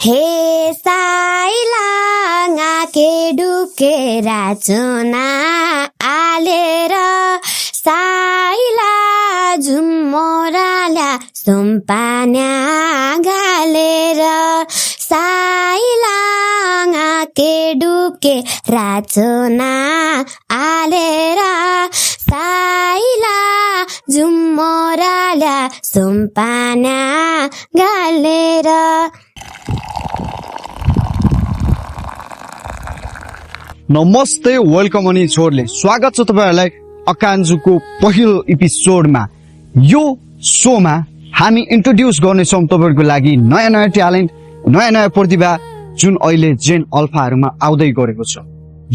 हे साइला के डुकेरा चुना आलेर साइला झुम्मोराल्या सुम्पान्या गालेर साइला के डुकेरा चुना आलेर साइला झुम्मोराल्या सुम्पान्या गालेर। नमस्ते, वेलकम अनि छोरले स्वागत छ तपाईहरुलाई अकान्जुको पहिलो एपिसोडमा। यो शोमा हामी इन्ट्रोड्युस गर्नेछौं तपाईहरुको लागि नयाँ नयाँ ट्यालेन्ट, नयाँ नयाँ प्रतिभा जुन अहिले जेन अल्फाहरुमा आउँदै गरेको छ।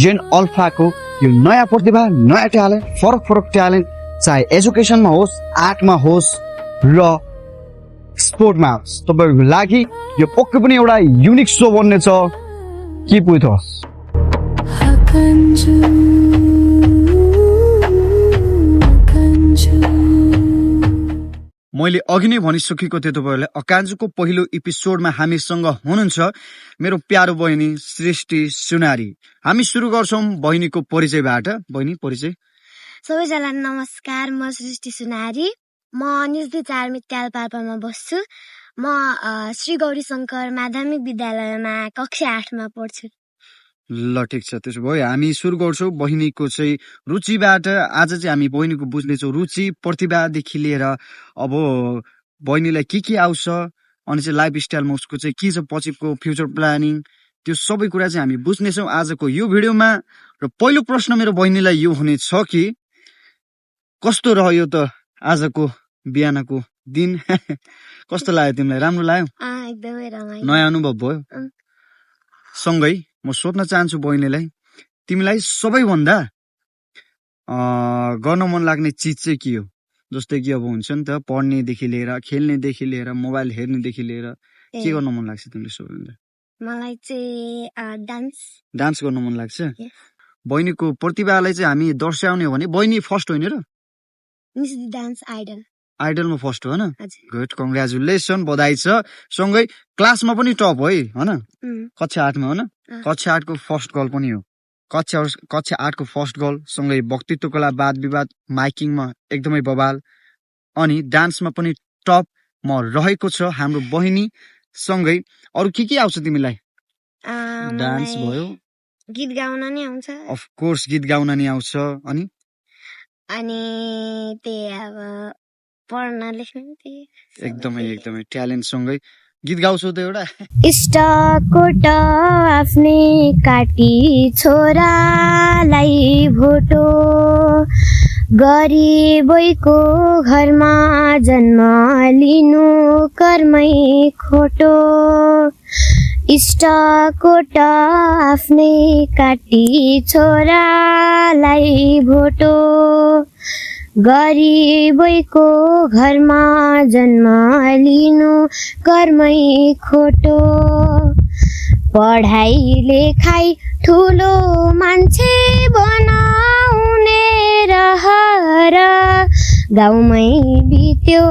जेन अल्फाको यो नयाँ प्रतिभा, नयाँ ट्यालेन्ट, फरक फरक ट्यालेन्ट चाहे एजुकेसनमा होस्, आर्टमा होस् र स्पोर्टमा होस्, तपाईहरुको लागि यो पक्कै पनि एउटा युनिक शो बन्ने छ। के पुग्छ मैले अघि नै भनिसकेको थिएँ तपाईहरुलाई, अकान्जुको पहिलो एपिसोडमा हामीसँग हुनुहुन्छ मेरो प्यारो बहिनी सृष्टि सुनारी। हामी सुरु गर्छौं बहिनीको परिचयबाट। बहिनी परिचय। सबैजनालाई नमस्कार, म सृष्टि सुनारी। म निजदी 4 मित्याल पाल्पामा बस्छु। म श्री गौरी शंकर माध्यमिक विद्यालयमा कक्षा 8 मा पढ्छु। ल ठिक छ, त्यसो भए हामी सुरु गर्छौं बहिनीको चाहिँ रुचिबाट। आज चाहिँ हामी बहिनीको बुझ्नेछौं रुचि, प्रतिभादेखि लिएर अब बहिनीलाई के आउँछ अनि चाहिँ लाइफ स्टाइलमा उसको चाहिँ के छ पछिको फ्युचर प्लानिङ, त्यो सबै कुरा चाहिँ हामी बुझ्नेछौं आजको यो भिडियोमा। र पहिलो प्रश्न मेरो बहिनीलाई यो हुनेछ कि कस्तो रह्यो त आजको बिहानको दिन? कस्तो लाग्यो तिमीलाई? राम्रो लाग्यो? एकदमै रमाइलो, नयाँ अनुभव भयो। सँगै म सोध्न चाहन्छु बहिनीलाई, तिमीलाई सबैभन्दा गर्न मन लाग्ने चिज चाहिँ के हो? जस्तै कि अब हुन्छ नि त पढ्नेदेखि लिएर, खेल्नेदेखि लिएर, मोबाइल हेर्नेदेखि लिएर के गर्न मन लाग्छ तिमीलाई सबैभन्दा? मलाई चाहिँ डान्स गर्न मन लाग्छ। बहिनीको प्रतिभालाई चाहिँ हामी दर्शाउने हो भने बहिनी फर्स्ट होइन र? डान्स आइडलमा फर्स्ट हो हैन? गुड, कंग्रेचुलेसन, बधाई छ। सँगै क्लासमा पनि टप है हैन? कक्षा 8 मा हो न? कक्षा 8 को फर्स्ट गर्ल पनि हो। कक्षा 8 को फर्स्ट गर्ल, सँगै वक्तित्व कला, वाद विवाद, माइकिङमा एकदमै बवाल, अनि डान्समा पनि टप म रहेको छ हाम्रो बहिनी। सँगै अरु के आउँछ तिमीलाई? डान्स भयो, गीत गाउन नि आउँछ। अफ कोर्स गीत गाउन नि आउँछ। अनि त्यही अब पढ्न लेख्न एकदमै ट्यालेन्ट। सँगै गीत गाउँछौ त एउटा? इष्टकोट आफ्नै काटी छोरालाई भोटो, गरिबैको घरमा जन्म लिनु कर्मै खोटो। इष्टकोट आफ्नै काटी छोरालाई भोटो, गरिबैको घरमा जन्म लिनु कर्मै खोटो। पढाइ लेखाइ ठुलो मान्छे बनाउने रहर, गाउँमै बित्यो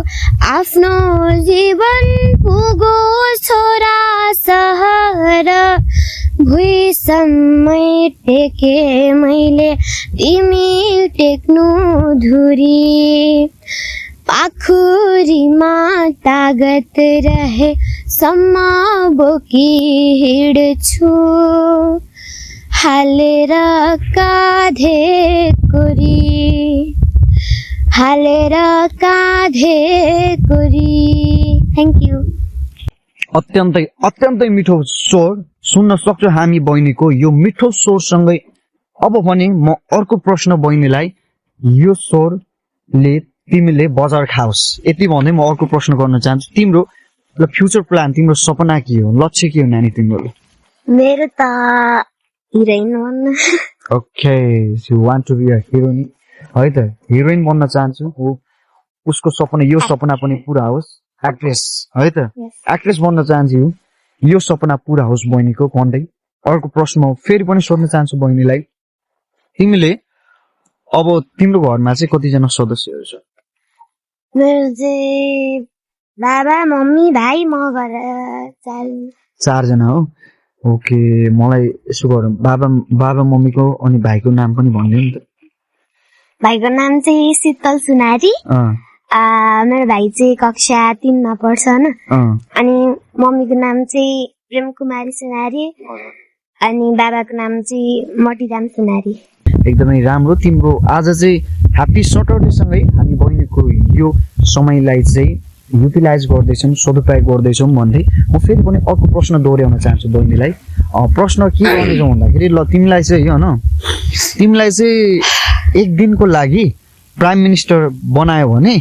आफ्नो जीवन पुगो छोरा सहर। भुइँसम्मै टेके मैले तिमी टेक्नु धुरी, पाखुरीमा तागत रहे सम्म बोकी हिँड्छु, हालेर काँधे कोरी। Thank you. अत्यन्तै मिठो स्वर सुन्न सक्छौ हामी बहिनीको यो मिठो स्वरसँगै। अब भने म अर्को प्रश्न बहिनीलाई, यो स्वरले तिमीले बजार खाओस् यति भन्दै म अर्को प्रश्न गर्न चाहन्छु। तिम्रो फ्युचर प्लान, तिम्रो सपना के हो, लक्ष्य के हो नानी तिम्रो? मेरो त हिरोइन बन्न। Okay, so you want to be a heroine है त? हिरोइन बन्न चाहन्छु। उसको सपना, यो सपना पनि पूरा होस्। एक्ट्रेस है त? एक्ट्रेस बन्न चाहन्छु। यो सपना पूरा होस् बहिनीको भन्दै अर्को प्रश्न फेरि पनि सोध्न चाहन्छु बहिनीलाई, तिमीले अब तिम्रो घरमा चाहिँ कतिजना सदस्यहरू छ? मेरो चाहिँ बाबा, मम्मी, भाइ, म घर 4 4 जना हो ओके मलाई यसो गरौँ बाबा मम्मीको अनि भाइको नाम पनि भनिदिनु नि त भाइको नाम चाहिँ शीतल सुनारी मेरो भाइ चाहिँ कक्षा 3 मा पढ्छ हैन अनि मम्मीको नाम चाहिँ प्रेम कुमारी सुनारी अनि बाबाको नाम चाहिँ मटिराम सुनारी एकदमै राम्रो तिम्रो आज चाहिँ ह्यापी सटरडे सँगै हामी बहिनीको यो समयलाई चाहिँ युटिलाइज गर्दैछौँ सदुपयोग गर्दैछौँ भन्दै म फेरि पनि अर्को प्रश्न दोहोऱ्याउन चाहन्छु बहिनीलाई प्रश्न के गर्नेछौँ भन्दाखेरि ल तिमीलाई चाहिँ होइन तिमीलाई चाहिँ एक दिनको लागि प्राइम मिनिस्टर बनायो भने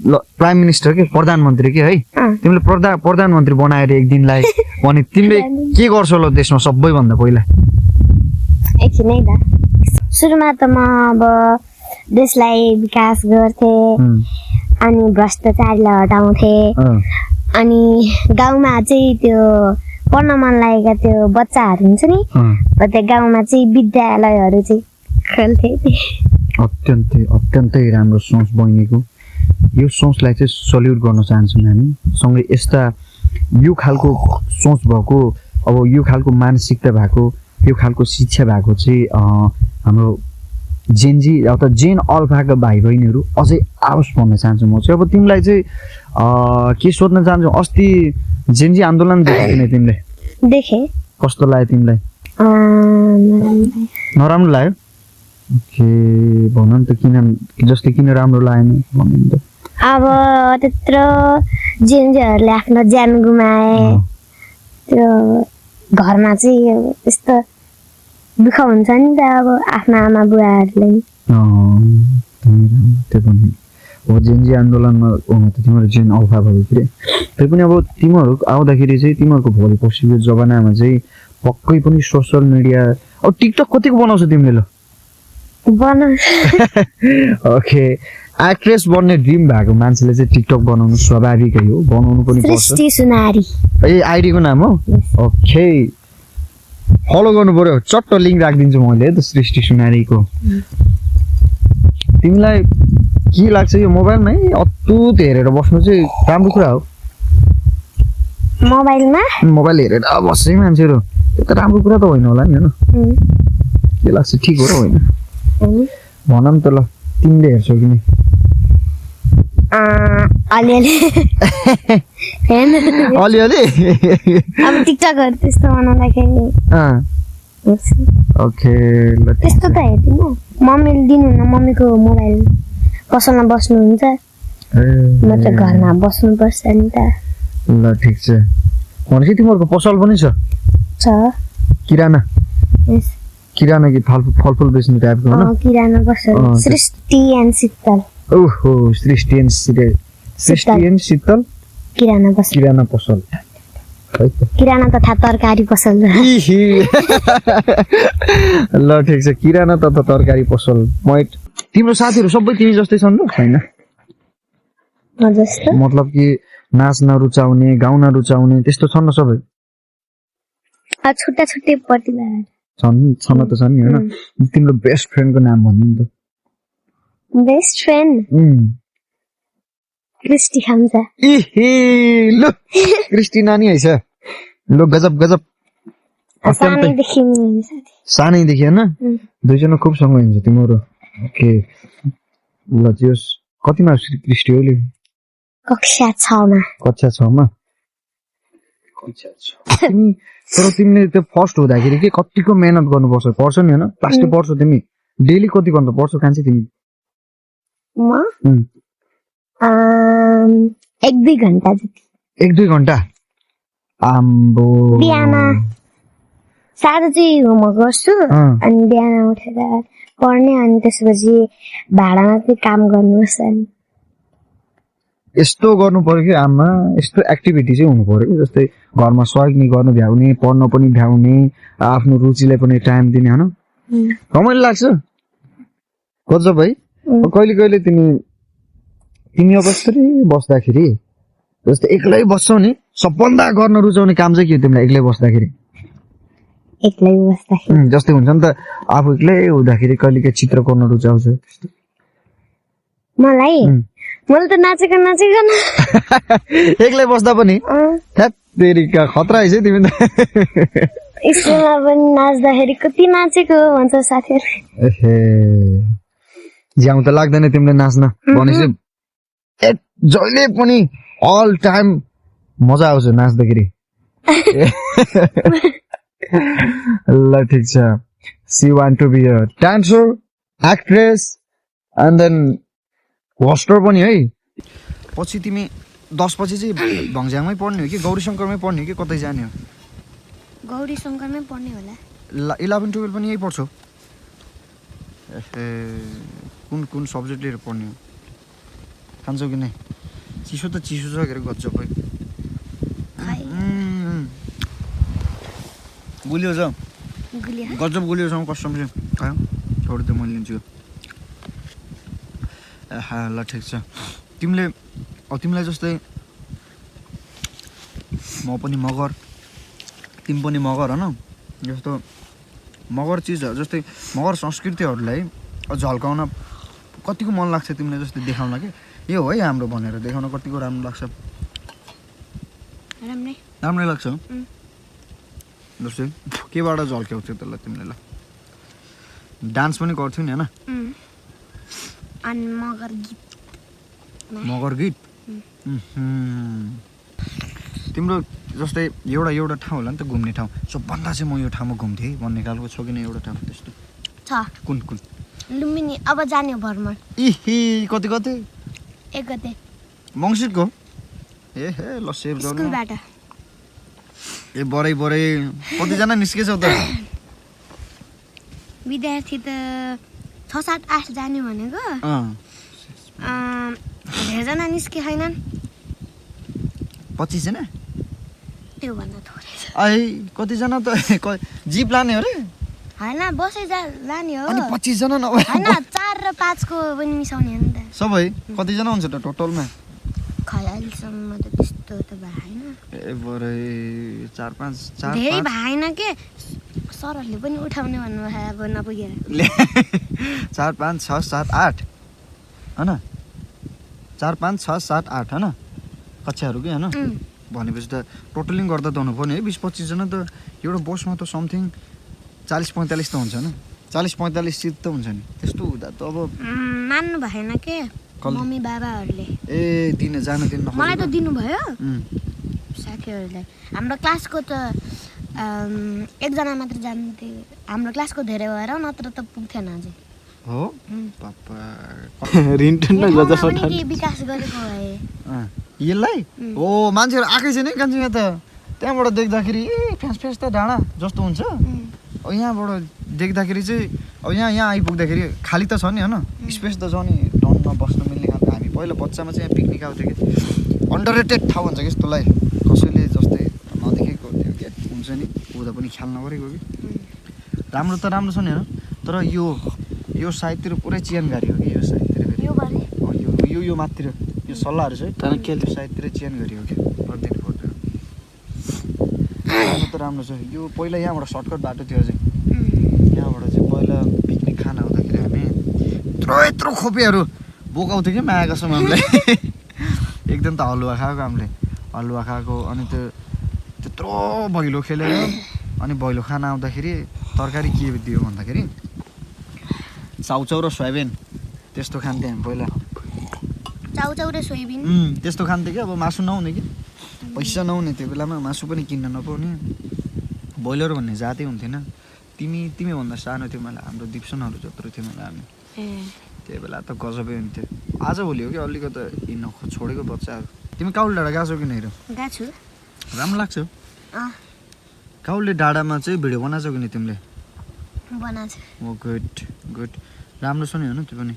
ल प्राइम मिनिस्टर के प्रधानमन्त्री के है तिमीले प्रधानमन्त्री बनाएर एक दिनलाई भने तिमीले के गर्छौ ल देशमा सबैभन्दा पहिला एकछिन है त सुरुमा त म अब देशलाई विकास गर्थे अनि भ्रष्टाचारलाई हटाउँथे अनि गाउँमा चाहिँ त्यो पढ्न मन लागेका त्यो बच्चाहरू हुन्छ नि त्यो गाउँमा चाहिँ विद्यालयहरू चाहिँ खोल्थे अत्यन्तै राम्रो सोच बहिनीको यो सोचलाई चाहिँ सल्युट गर्न चाहन्छौँ हामी सँगै यस्ता यो खालको सोच भएको अब यो खालको मानसिकता भएको यो खालको शिक्षा भएको चाहिँ हाम्रो जेनजी अथवा जेन अल्फाका भाइ बहिनीहरू अझै आओस् भन्न चाहन्छु म चाहिँ अब तिमीलाई चाहिँ के सोध्न चाहन्छु अस्ति जेनजी आन्दोलन देखेको थिएन तिमीले देखे कस्तो लाग्यो तिमीलाई नराम्रो लाग्यो ओके भन नि त किन राम्रो लागेन भन्नु नि त अब त्यत्रो जेनजीहरूले आफ्नो ज्यान गुमाए त्यो घरमा चाहिँ यस्तो दुःख हुन्छ नि त अब आफ्नो आमा बुवाहरूले त्यो पनि हो जेनजी आन्दोलनमा हुन त तिमीहरू जेन अल्फा भयो फेरि त्यही पनि अब तिमीहरू आउँदाखेरि चाहिँ तिमीहरूको भोलि पर्सिको जमानामा चाहिँ पक्कै पनि सोसियल मिडिया अब टिकटक कतिको बनाउँछ तिमीले ल ओके एक्ट्रेस बन्ने ड्रिम भएको मान्छेले चाहिँ टिकटक बनाउनु स्वाभाविकै हो बनाउनु पनि पर्छ सृष्टि सुनारी ए आइडीको नाम हो ओके फलो गर्नु पर्यो चट्ट लिङ्क राखिदिन्छु मैले है त सृष्टि सुनारीको तिमीलाई के लाग्छ यो मोबाइलमै अत्तुत हेरेर बस्नु चाहिँ राम्रो कुरा हो मोबाइल हेरेर बस्छ मान्छेहरू त्यो त राम्रो कुरा त होइन होला नि होइन के लाग्छ ठिक हो र होइन भन नि त ल तिमीले हेर्छौ कि नि अलिअलि अब टिकटकहरु त्यस्तो बनाउँदाखेरि ओके ल त्यस्तो त हेर्दिन मम्मीले दिनुहुन्न मम्मीको मोबाइल पसलमा बस्नुहुन्छ म त घरमा बस्नुपर्छ नि त ल ठिक छ भनेपछि तिमीहरूको पसल पनि छ किराना किराना कि फलफुल बेच्ने टाइपको हैन किराना पसल सृष्टि एन्ड शीतल ओहो सृष्टि एन्ड शीतल किराना पसल किराना तथा तरकारी पसल ल ठिक छ किराना तथा तरकारी पसल तिम्रो साथीहरू सबै तिमी जस्तै छन् र हैन मतलब कि नाच्न रुचाउने गाउन रुचाउने त्यस्तो छन् न सबै छुट्टा छुट्टै प्रतिभा छन् त छन् नि हैन तिम्रो बेस्ट फ्रेन्डको नाम भन्नु नि त बेस्ट फ्रेन्ड क्रिस्टी खाम्जा ल क्रिस्टी नानी हैछ ल गजब सानैदेखि हैन दुईजना खूब सँग हुन्छ तिम्रो ओके ल जस कतिमा क्रिस्टी हो कक्षा 6 मा तर तिमीले त्यो फर्स्ट हुँदाखेरि के कतिको मेहनत गर्नुपर्छ पर्छ नि हैन लास्टै पर्छ तिमी डेली कति गर्नु पर्छ कान्छी तिमी म 1-2 घण्टा जति 1-2 घण्टा आम्बो बिहान साँझ चाहिँ होमवर्क गर्छु अनि बिहान उठेर पढ्ने अनि त्यसपछि भाडामा चाहिँ काम गर्नुपर्छ नि यस्तो गर्नु पर्यो कि आमा यस्तो एक्टिभिटी चाहिँ हुनु पर्यो जस्तै घरमा सहयोग नि गर्नु भ्याउने पढ्न पनि भ्याउने आफ्नो रुचिलाई पनि टाइम दिने हैन रमाइलो लाग्छ गजब है कहिले तिमी अवस्थाले बस्दाखेरि जस्तै एक्लै बस्छौ नि सबभन्दा गर्न रुचाउने काम चाहिँ के हो तिमीलाई एक्लै बस्दाखेरि जस्तै हुन्छ नि त आफू एक्लै हुँदाखेरि कहिले चित्र कोर्न रुचाउँछ त्यस्तो मलाई त नाचेको एक्लै बस्दा पनि तेरिका खतरा है तिमी त स्कुलमा पनि नाच्दाखेरि कति नाचेको भन्छ साथीहरू एहे ज्याउ त लाग्दैन तिमीले नाच्न भनेपछि जहिले पनि अल टाइम मजा आउँछ नाच्दाखेरि ल ठिक छ she want to be a dancer actress and then hoster पनि है पछि तिमी 10 पछि चाहिँ भङ्ज्याङमै पढ्ने हो कि गौरी शङ्करमै पढ्ने हो कि कतै जाने हो गौरी शङ्करमै पढ्ने होला 11 12 पनि यही पढ्छौ कुन कुन सब्जेक्ट लिएर पढ्ने हो खान्छौ कि नै चिसो त चिसो छ के अरे गजब गुलियो छ गजब गुलियो छ कस्टम चाहिँ खायो छोड त म लिन्छु ल ठिक छ तिमीलाई जस्तै म पनि मगर तिमी पनि मगर होइन जस्तो मगर चिजहरू जस्तै मगर संस्कृतिहरूलाई झल्काउन कतिको मन लाग्छ तिमीलाई जस्तै देखाउन कि यो है हाम्रो भनेर देखाउन कतिको राम्रो लाग्छ राम्रै लाग्छ जस्तै केबाट झल्क्याउँथ्यो त्यसलाई तिमीले ल डान्स पनि गर्थ्यौ नि होइन मगर गीत तिम्रो जस्तै एउटा ठाउँ होला नि त घुम्ने ठाउँ सबभन्दा चाहिँ म यो ठाउँमा घुम्थेँ भन्ने खालको छ कि एउटा ठाउँ त्यस्तो छ कुन लुम्बिनी अब जाने भ्रमण कति 1 गते मङ्सिरको ल सेभ गर्नु स्कुलबाट बरै कतिजना निस्केछौ त विद्यार्थी त 6 7 8 जाने भनेको धेरैजना निस्के छैनन् 25 जना त्यो भन्दा थोरै छ कतिजना त जिप लाने हो रे हैन बसै लाने हो अनि 25 जना नभए हैन 4 र 5 को पनि मिसाउने हो नि त सबै कतिजना हुन्छ त टोटलमा खै अहिलेसम्म त त्यस्तो त भएन बरै 4 5 धेरै भएन के सरहरूले पनि उठाउने भन्नुभयो अब नपुगेर 4 5 6 7 8 हैन 4 5 6 7 8 हैन कक्षाहरू के हैन भनेपछि त टोटलिङ गर्दा त हुनु पर्ने है 20-25 जना त एउटा बसमा त समथिङ 40-45 त हुन्छ हैन 40-45 सिट त हुन्छ नि त्यस्तो हुँदा त अब मान्नु भएन के मम्मी बाबाहरूले जान दिन मलाई त दिनु भयो साथीहरूलाई हाम्रो क्लासको त एकजना मात्र जान्थे हाम्रो क्लासको धेरै भएर नत्र त पुग्थेन अझै हो पापा रिन्टन न गजब विकास गरेको भए यसलाई ओ मान्छेहरू आकै छैन कान्छी यहाँ त त्यहाँबाट देख्दाखेरि फ्यास त डाँडा जस्तो हुन्छ यहाँबाट देख्दाखेरि चाहिँ अब यहाँ आइपुग्दाखेरि खाली त छ नि होइन स्पेस त छ नि टनमा बस्न मिल्ने खालको हामी पहिला बच्चामा चाहिँ यहाँ पिकनिक आउँथ्यो कि अन्डररेटेड ठाउँ भन्छ कि यस्तोलाई कसैले जस्तै नदेखेको थियो क्या हुन्छ नि उता पनि ख्याल नगरेको कि राम्रो त राम्रो छ नि होइन तर यो साइडतिर पुरै चियानघारी हो कि यो साइडतिर यो माथितिर यो सल्लाहहरू छ तर के साइडतिर चियानघारी हो कि गरिदिनु पर्दैन राम्रो त राम्रो छ यो पहिला यहाँबाट सर्टकट बाटो थियो अझै यहाँबाट चाहिँ पहिला पिकनिक खान आउँदाखेरि हामी यत्रो खोपीहरू बोकाउँथ्यो कि माया कसम हामीलाई एकदम त हलुवा खाएको हामीले हलुवा खाएको अनि त्यत्रो भैलो खेलेर अनि भैलो खाना आउँदाखेरि तरकारी के दियो भन्दाखेरि चाउचाउ र सोयाबिन त्यस्तो खान्थ्यो हामी पहिला चाउचाउ र सोयाबिन त्यस्तो खान्थ्यो कि अब मासु नहुने कि पैसा नहुने त्यो बेलामा मासु पनि किन्न नपाउने ब्रोइलर भन्ने जातै हुन्थेन तिमी भन्दा सानो थियो मलाई हाम्रो दिप्सनहरू जत्रो थियो मलाई हामी त्यो बेला त गजबै हुन्थ्यो आजभोलि हो कि अलिकति हिँड्न छोडेको बच्चाहरू तिमी काउले डाँडा गएको छौ कि नै गएको छु राम्रो लाग्छ काउले डाँडामा चाहिँ भिडियो बनाएको कि नि तिमीले ओ गुड राम्रो छ नि होइन त्यो पनि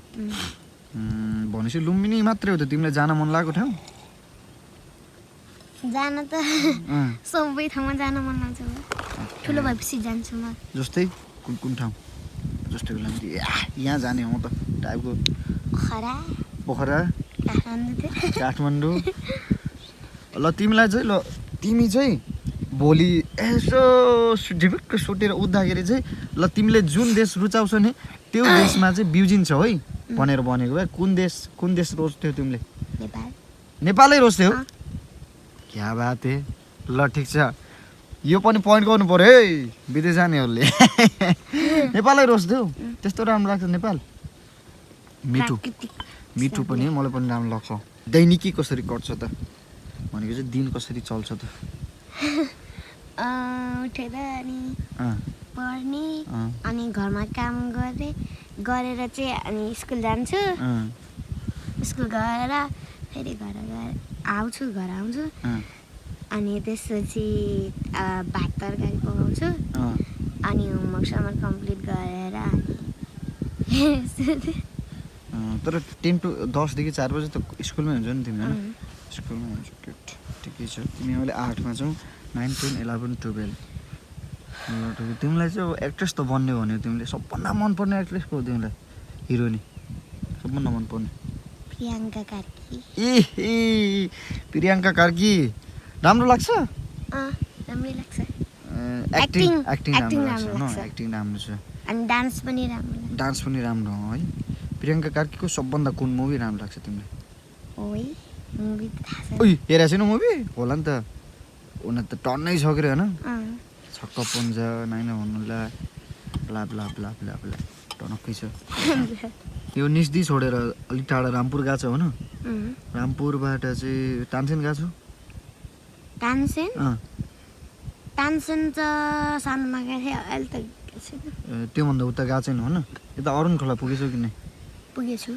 भनेपछि लुम्बिनी मात्रै हो त तिमीलाई जान मन लागेको ठाउँ जान त सबै ठाउँमा जान मन लाग्छ ठुलो भएपछि जान्छु म जस्तै कुन ठाउँ जस्तै यहाँ जाने हो त टाइपको पोखरा काठमाडौँ ल तिमीलाई चाहिँ ल तिमी चाहिँ भोलि यसो ढिबिक्क सुटेर उठ्दाखेरि चाहिँ ल तिमीले जुन देश रुचाउँछौ नि त्यो देशमा चाहिँ बिउजिन्छौ है भनेर भनेको भए कुन देश रोज्थ्यौ तिमीले नेपालै रोज्थ्यौ क्या बात है ल ल ठिक छ यो पनि पोइन्ट गर्नु पर्यो है विदेश जानेहरूले नेपालै रोज्थ्यौ त्यस्तो राम्रो लाग्छ नेपाल मिठो मिठो पनि मलाई पनि राम्रो लाग्छ दैनिकी कसरी कट्छ त भनेको चाहिँ दिन कसरी चल्छ त उठेर अनि पढ्ने अनि घरमा काम गरेर चाहिँ अनि स्कुल जान्छु स्कुल गएर फेरि घर आउँछु अनि त्यसपछि भात तरकारी पकाउँछु अनि होमवर्क कम्प्लिट गरेर तर 10 to 10 देखि 4 बजे त स्कुलमै हुन्छ नि तिमी हैन स्कुलमै हुन्छ ठिकै छ तिमी अहिले 8 मा छौ 9 10 11 12 तिमीलाई चाहिँ एक्ट्रेस त बन्ने भन्यो तिमीले सबभन्दा मन पर्ने एक्ट्रेस को तिमीलाई हिरोइनी सबभन्दा मन पर्ने प्रियङ्का कार्की प्रियङ्का कार्की राम्रो लाग्छ राम्रै लाग्छ एक्टिङ राम्रो लाग्छ एक्टिङ राम्रो छ अनि डान्स पनि राम्रो हो है प्रियङ्का कार्कीको सबभन्दा कुन मुभी राम्रो लाग्छ तिमीलाई ओइ मुभी त थाहा छैन ओइ हेरेको छैन मुभी होला नि त उन त टन्नै छ के हैन छक्क पुञ्ज नाइना भन्नुला blah blah blah blah blah टनक्कै छ यो निस्दी छोडेर अलि टाढा रामपुर गएको छ होइन रामपुरबाट चाहिँ तानसेन गएको छु तानसेन त सानोमा गएको थिएँ अहिले त त्योभन्दा उता गएको छैन होइन यता अरुण खोला पुगेछौ कि नै पुगेछु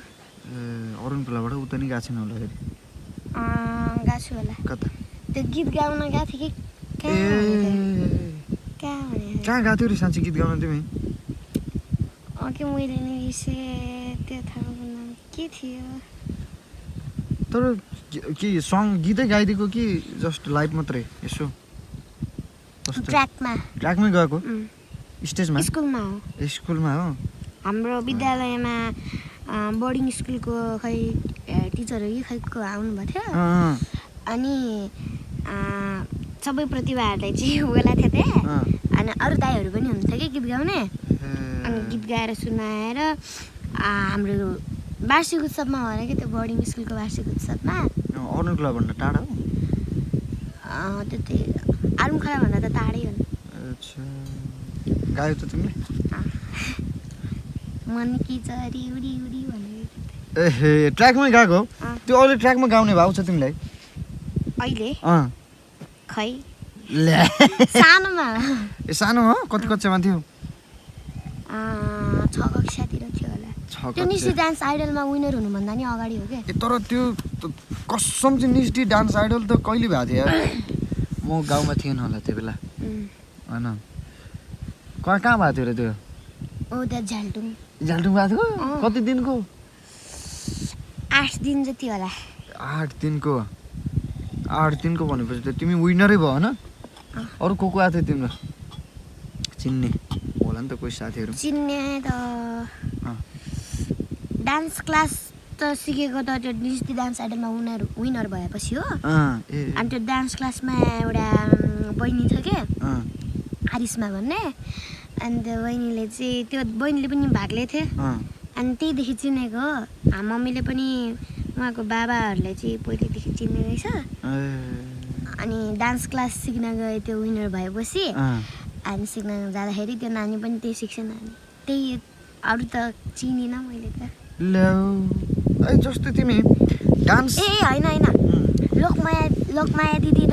अरुण खोलाबाट उता नि गएको छैन होला फेरि गएको छु होला कता त्यो गीत गाउन गएको थिएँ कि कहाँ गएको थियो रे साँच्ची गीत गाउन तिमी ओके मैले नि त्यो ठाउँको नाम के थियो तर के सङ गीतै गाइदिएको कि जस्ट लाइभ मात्रै यसो ट्र्याकमै गएको स्टेजमा स्कुलमा हो हाम्रो विद्यालयमा बोर्डिङ स्कुलको खै टिचरहरू खै को आउनुभएको थियो अनि सबै प्रतिभाहरूलाई चाहिँ बोलाएको थियो त्यहाँ अनि अरू दाइहरू पनि हुनुहुन्थ्यो कि गीत गाउने अनि गीत गाएर सुनाएर हाम्रो वार्षिक उत्सवमा हो अरे कि त्यो बोर्डिङ स्कुलको वार्षिक उत्सवमा अरुण खोलाभन्दा टाढा हो त्यति अरुण खोलाभन्दा त टाढै हो गायो त तिमीले मनकी चरी उडी उडी भनेर एहे ट्र्याकमै गएको त्यो अहिले ट्र्याकमा गाउने भाउ छ तिमीलाई अहिले खै ले सानोमा ए सानो हो कति कक्षामा थियो 6 कक्षातिर थियो होला त्यो निस्टी डान्स आइडलमा विनर हुनुभन्दा नि अगाडि हो के तर त्यो कसम चाहिँ निस्टी डान्स आइडल त कहिले भएको थियो यार म गाउँमा थिएन होला त्यो बेला होइन कहाँ भएको थियो र त्यो झालटुङ भएको थियो कति दिनको 8 दिन जति होला 8 दिनको भनेपछि त तिमी विनरै भयो होइन अरू को आएको थियो तिम्रो चिन्ने होला नि त कोही साथीहरू चिन्ने त डान्स क्लास त सिकेको त त्यो निस्टी डान्स आइडलमा विनर भएपछि हो अनि त्यो डान्स क्लासमा एउटा बहिनी थियो के आरिसमा भन्ने अनि त्यो बहिनीले चाहिँ त्यो बहिनीले पनि भाग लिएको थियो अनि त्यहीदेखि चिनेको हो मम्मीले पनि उहाँको बाबाहरूले चाहिँ पहिलेदेखि चिन्ने रहेछ अनि डान्स क्लास सिक्न गए त्यो विनर भएपछि अनि सिक्न जाँदाखेरि त्यो नानी पनि त्यही सिक्छ नानी त्यही अरू त चिनिनँ मैले त जस्तो तिमी डान्स होइन लोकमाया दिदी र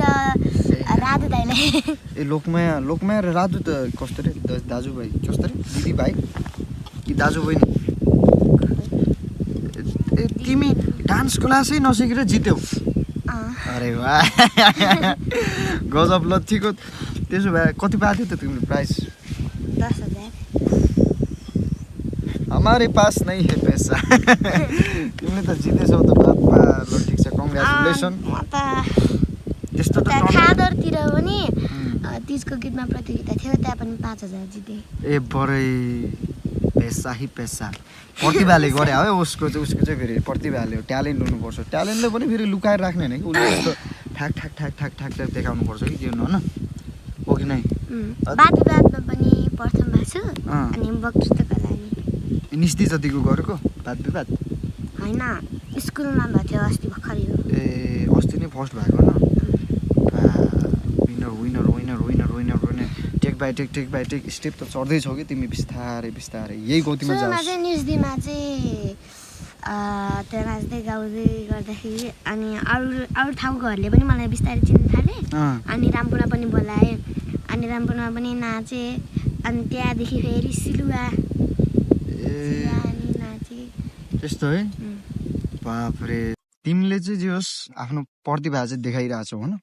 राधु दाइलाई लोकमाया र राधु त कस्तो रे दाजुभाइ कस्तो रे दिदी भाइ कि दाजु बहिनी तिमी डान्स क्लासै नसिकेर जित्यौ अरे वाह गजब लच्छीको त्यसो भए कति पाएको थियो त तिमीले प्राइस 10,000 हमारे पास नहीं है पैसा तिमीले त जितेछौ त बापा ल ठिक छ कङ्ग्रेचुलेसन त्यस्तो त खादरतिर पनि 30 को गीतमा प्रतियोगिता थियो त्यहाँ पनि 5,000 जिते ए बरै पैसा ही पैसा प्रतिभाले गरे है उसको चाहिँ फेरि प्रतिभाले ट्यालेन्ट हुनुपर्छ ट्यालेन्टले पनि फेरि लुकाएर राख्ने होइन कि उसले जस्तो ठ्याक ठ्याक ठ्याक ठ्याक ठ्याक ठ्याक देखाउनु पर्छ कि के होइन हो कि नै वाद विवादमा पनि प्रथम भएको छु अनि वक्तृत्वका लागि निस्ती जतिको गरेको वाद विवाद होइन स्कुलमा भएको थियो अस्ति भर्खरै हो ए अस्ति नै फर्स्ट भएको होइन winner winner winner winner winner take by take step त चढ्दैछौ कि तिमी बिस्तारै बिस्तारै यही गतिमा सुरुमा जाऊ चाहिँ न्युजमा चाहिँ त्यो नाच्दै गाउँदै गर्दाखेरि अनि अरू ठाउँकोहरूले पनि मलाई बिस्तारै चिन्न थाले अनि रामपुना पनि बोलाए अनि रामपुना पनि नाचे अनि त्यहाँदेखि फेरि सिलुवा अनि नाचे त्यस्तो है बाफरे तिमीले चाहिँ जे होस् आफ्नो प्रतिभा चाहिँ देखाइरहेछौ होइन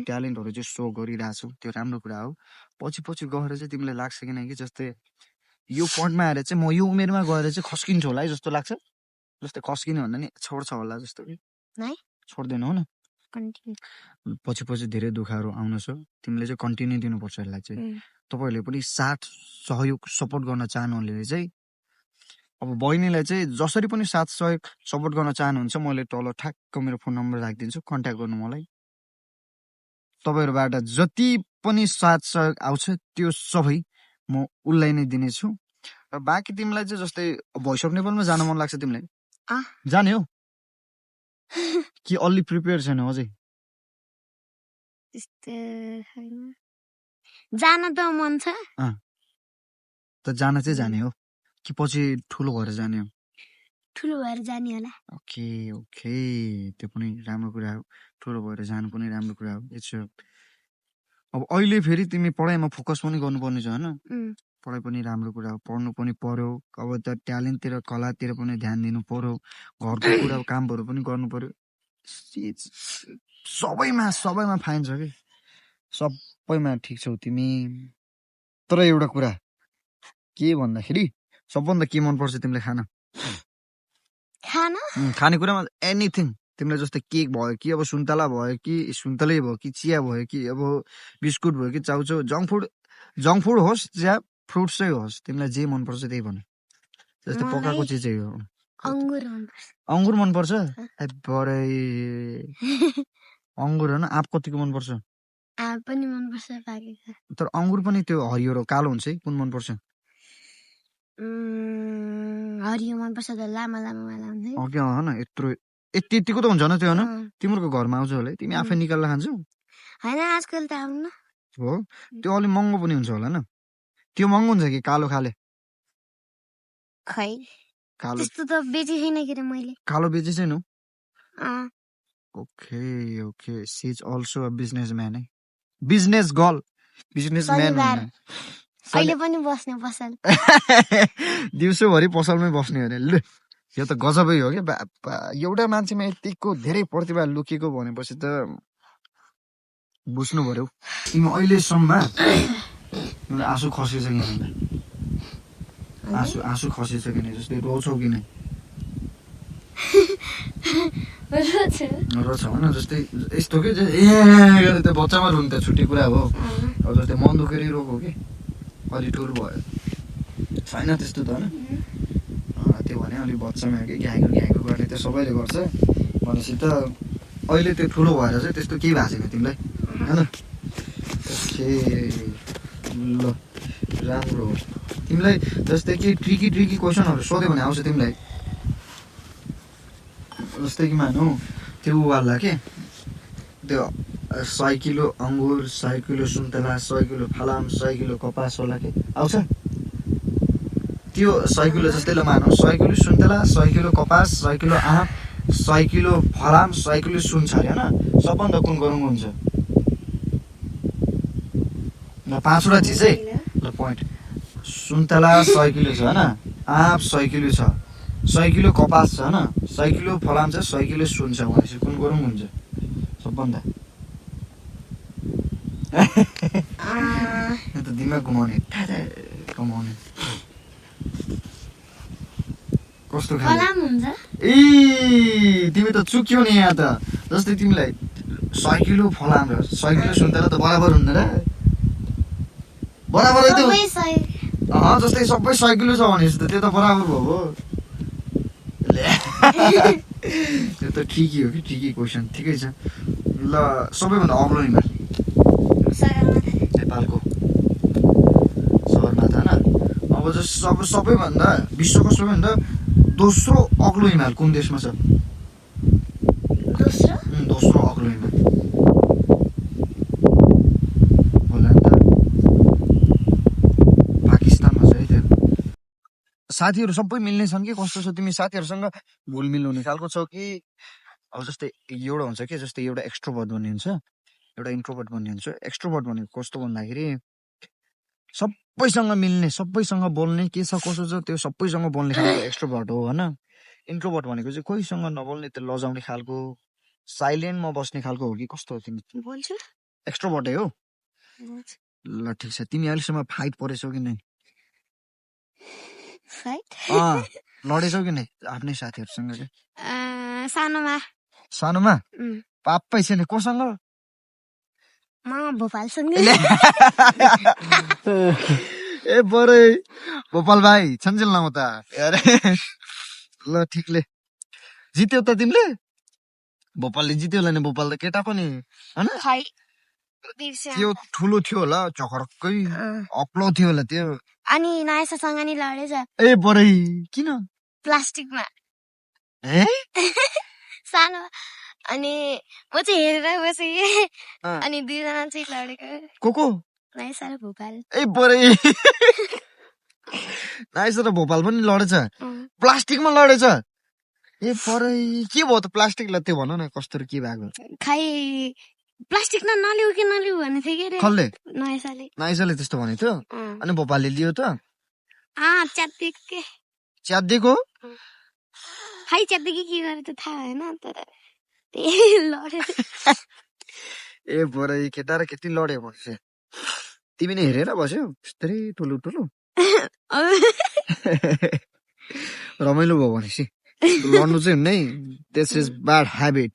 ट्यालेन्टहरू चाहिँ सो गरिरहेछौ त्यो राम्रो कुरा हो पछि पछि गएर चाहिँ तिमीलाई लाग्छ कि नै कि जस्तै यो पढ्नमा आएर चाहिँ म यो उमेरमा गएर चाहिँ खस्किन्छु होला है जस्तो लाग्छ जस्तै खस्किने भन्दा नि छोड्छ होला जस्तो कि छोड्दैनौ न पछि पछि धेरै दुःखहरू आउनेछ तिमीले चाहिँ कन्टिन्यू दिनुपर्छ यसलाई चाहिँ तपाईँहरूले पनि साथ सहयोग सपोर्ट गर्न चाहनुहुनेले चाहिँ अब बहिनीलाई चाहिँ जसरी पनि साथ सहयोग सपोर्ट गर्न चाहनुहुन्छ मैले तल ठ्याक्क मेरो फोन नम्बर राखिदिन्छु कन्ट्याक्ट गर्नु मलाई तपाईँहरूबाट जति पनि साथ सहयोग आउँछ त्यो सबै म उसलाई नै दिनेछु र बाँकी तिमीलाई चाहिँ जस्तै भोइस अफ नेपालमा जान मन लाग्छ तिमीलाई जाने हो कि अलि प्रिपेयर छैन अझै जान त मन छ त जान चाहिँ जाने हो कि पछि ठुलो भएर जाने हो ठुलो भएर जाने होला ओके ओके त्यो पनि राम्रो कुरा हो ठुलो भएर जानु पनि राम्रो कुरा हो इट्स अब अहिले फेरि तिमी पढाइमा फोकस पनि गर्नुपर्ने छ होइन पढाइ पनि राम्रो कुरा हो पढ्नु पनि पर्यो अब त ट्यालेन्टतिर कलातिर पनि ध्यान दिनु पर्यो घरको कुरा कामहरू पनि गर्नु पर्यो सबैमा फाइन छ कि सबैमा ठिक छौ तिमी तर एउटा कुरा के भन्दाखेरि सबभन्दा के मनपर्छ तिमीलाई खानेकुरामा एनिथिङ तिमीलाई जस्तै केक भयो कि अब सुन्तला भयो कि सुन्तलै भयो कि चिया भयो कि अब बिस्कुट भयो कि चाउचाउ जङ्क फुड होस् या फ्रुट्सै होस् तिमीलाई जे मनपर्छ त्यही भन जस्तै पकाएको चिजै हो अङ्गुर मनपर्छ अङ्गुर होइन आँप कतिको मनपर्छ पनि मनपर्छ तर अङ्गुर पनि त्यो हरियो र कालो हुन्छ है कुन मनपर्छ हरियो मनपर्छ लामा होइन यतिको त हुन्छ न त्यो होइन तिम्रो घरमा आउँछ होला तिमी आफै निकालेर खान्छौ होइन आजकल त आउनु हो त्यो अलिक महँगो पनि हुन्छ होला न त्यो महँगो हुन्छ कि कालो खाले खै कालो त्यस्तो त बेचे छैन के रे मैले कालो बेचे छैन okay okay she is also a businessman है बिजनेस गर्ल बिजनेसम्यान अहिले पनि बस्ने पसल दिउँसोभरि पसलमै बस्ने अरे ल यो त गजबै हो क्या एउटा मान्छेमा यतिको धेरै प्रतिभा लुकेको भनेपछि त बुझ्नु पर्यो तिमी अहिलेसम्म आँसु खसेछ कि नै आँसु खसेछ कि नै जस्तै रोछौ कि नै रोछ होइन जस्तै यस्तो के त बच्चामा रुनु त छुट्टी कुरा हो अब जस्तै मन दुखेर रोको कि अलि ठुलो भयो छैन त्यस्तो त होइन त्यो भने अलिक बच्चामा कि घ्याएको गर्ने त सबैले गर्छ भनेपछि त अहिले त्यो ठुलो भएर चाहिँ त्यस्तो केही भएको छैन तिमीलाई होइन ल राम्रो हो तिमीलाई जस्तै कि ट्रिकी क्वेसनहरू सोध्यो भने आउँछ तिमीलाई जस्तै कि मानौ त्यो वाला के त्यो 100 किलो अङ्गुर 100 किलो सुन्तला 100 किलो फलाम 100 किलो कपास होला के आउँछ त्यो 100 किलो जस्तै ल मानौ 100 किलो सुन्तला 100 किलो कपास 100 किलो आँप 100 किलो फलाम 100 किलो सुन छ होइन सबभन्दा कुन गरौँ हुन्छ ल 5वटा चिज है ल पोइन्ट सुन्तला 100 किलो छ होइन आँप 100 किलो छ 100 किलो कपास छ होइन 100 किलो फलाम छ 100 किलो सुन छ भनेपछि कुन गरौँ हुन्छ सबभन्दा त दिमाग घुमाउने कस्तो ए तिमी त चुक्यौ नि यहाँ त जस्तै तिमीलाई 100 किलो फलाम र 100 किलो सुन्तला त बराबर हुँदैन बराबर जस्तै सबै 100 किलो छ भनेपछि त त्यो त बराबर भयो त्यो त ठिकै हो कि ठिकै क्वेसन ठिकै छ ल सबैभन्दा अग्लो हिमाल नेपालको सगरमाथा होइन अब जस्तो सबैभन्दा विश्वको सबैभन्दा दोस्रो अग्लो हिमाल कुन देशमा छ दोस्रो अग्लो हिमाल साथीहरू सबै मिल्ने छन् कि कस्तो छ तिमी साथीहरूसँग घुलमिल हुने खालको छौ कि अब जस्तै एउटा हुन्छ कि जस्तै एउटा एक्सट्रोभर्ट भन्ने हुन्छ एउटा इन्ट्रोभर्ट भन्ने हुन्छ एक्सट्रोभर्ट भनेको कस्तो भन्दाखेरि सबैसँग मिल्ने सबैसँग बोल्ने के छ कसो छ त्यो सबैसँग बोल्ने खालको एक्सट्रोभर्ट हो होइन इन्ट्रोभर्ट भनेको चाहिँ कोहीसँग नबोल्ने त्यो लजाउने खालको साइलेन्टमा बस्ने खालको हो कि कस्तो हो तिमी बोल्छु एक्सट्रोभर्टै हो ल ठिक छ तिमी अहिलेसम्म फाइट परेछौ कि नै फाइट लडेछौ कि नै आफ्नै साथीहरूसँग चाहिँ सानोमा सानोमा पाप्पै छैन कोसँग म भोपालसँग ए बरै गोपाल भाइ छन्जेल न त अरे ल ठिकले जित्यौ त तिमीले भोपालले जित्यो होला नि भोपाल त केटा पनि होइन त्यो ठुलो थियो होला चखरक्कै अप्लो थियो होला त्यो अनि नायसासँग नि लडेछ ए बरै किन प्लास्टिकमा ए सानो अनि म चाहिँ हेरेर बसेँ अनि दुईजना चाहिँ लडेको को नायसा र भोपाल ए बरै नायसा र भोपाल पनि लडेछ प्लास्टिकमा लडेछ ए बरै के भयो त प्लास्टिकलाई त्यो भन न कस्तो के भएको खै प्लास्टिक नलिउ कि नलिउ भन्ने थियो के कसले नायसाले त्यस्तो भनेको थियो अनि भोपालले लियो त च्यातिदिएको खै च्यातिदिएको के गरे त थाहा भएन तर लडे ए बरै केटा र केटी लड्यो बस्यो तिमी नै हेरेर बस्यो यस्तै ठुलो ठुलो रमाइलो भयो भनेपछि लड्नु चाहिँ हुन्न है this is bad habit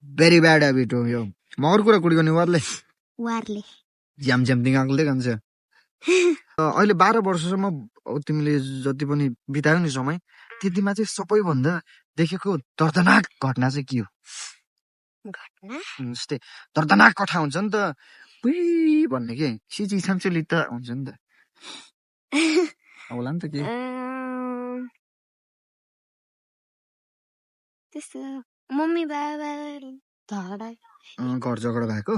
very bad habit हो यो मगर कुरा कुडी गर्ने वारले झ्याम झ्याम दिँगाले खान्छ अहिले 12 वर्षसम्म तिमीले जति पनि बितायौ नि समय त्यतिमा चाहिँ सबैभन्दा देखेको दर्दनाक घटना चाहिँ के हो जस्तै दर्दनाक कथा हुन्छ नि त भन्ने के सिजी छाम्चुली त हुन्छ नि त होला नि त के त्यस्तो मम्मी बाबा घर झगडा भएको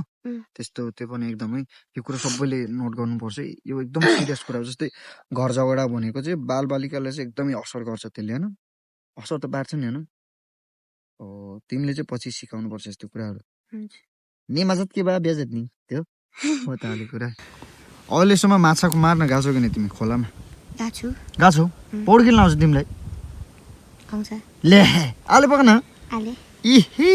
त्यस्तो त्यो पनि एकदमै यो कुरा सबैले नोट गर्नुपर्छ यो एकदम सिरियस कुरा हो जस्तै घर झगडा भनेको चाहिँ बाल बालिकालाई चाहिँ एकदमै असर गर्छ त्यसले होइन असर त पार्छ नि होइन तिमीले चाहिँ पछि सिकाउनु पर्छ यस्तो कुराहरू नेमाजत के बा ब्याजत नि त्यो हो त हाले कुरा अहिलेसम्म माछाको मार्न गएको कि नै तिमी खोलामा गएको पौडी खेल्न आउँछ तिमीलाई ले आले पक न इहे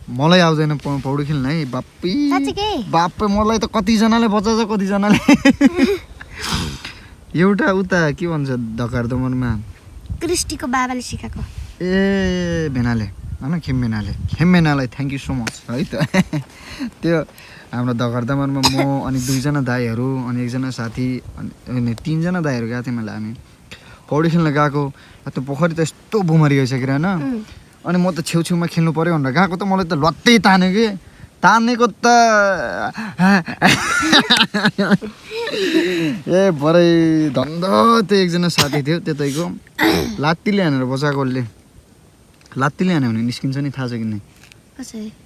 मलाई आउँदैन पौडी खेल्न है बाप्पै मलाई त कतिजनाले बचाउँछ कतिजनाले एउटा उता के भन्छ धकार दमनमा क्रिस्टीको बाबाले सिकाएको ए भेनाले होइन खेमेनालाई थ्याङ्क यू सो मच है त त्यो हाम्रो धगरदामरमा म अनि 2 जना दाइहरू अनि 1 जना साथी अनि 3 जना दाइहरू गएको थियौँ मैले हामी पौडी खेल्न गएको त्यो पोखरी त यस्तो बुमरी गइसकेर होइन अनि म त छेउछेउमा खेल्नु पर्यो भनेर गएको त मलाई त लत्तै तान्यो कि तानेको त ए भरै धन्द त्यो 1 जना साथी थियो त्यतैको लात्तीले हानेर बचाएकोले लात्तीले हान्यो भने निस्किन्छ नि थाहा छ कि नै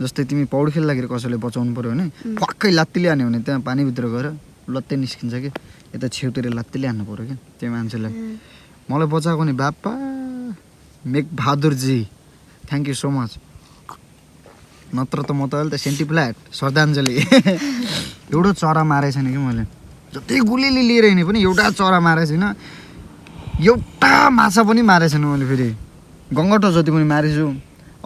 जस्तै तिमी पौडी खेल्दाखेरि कसैले बचाउनु पर्यो भने पक्कै लात्तीले हान्यो भने त्यहाँ पानीभित्र गएर लत्तै निस्किन्छ कि यता छेउतिर लात्तीले हान्नु पर्यो कि त्यो मान्छेलाई मलाई बचाएको नि बाप्पा मेघ Bahadurji thank you so much नत्र त म त अहिले त सेन्टी फ्ल्याट श्रद्धाञ्जली एउटा चरा मारेको छैन कि मैले जति गुलीले लिएर हिँडे पनि एउटा चरा मारेको छैन एउटा माछा पनि मारेको छैन मैले फेरि गङ्गटो जति पनि मारेछु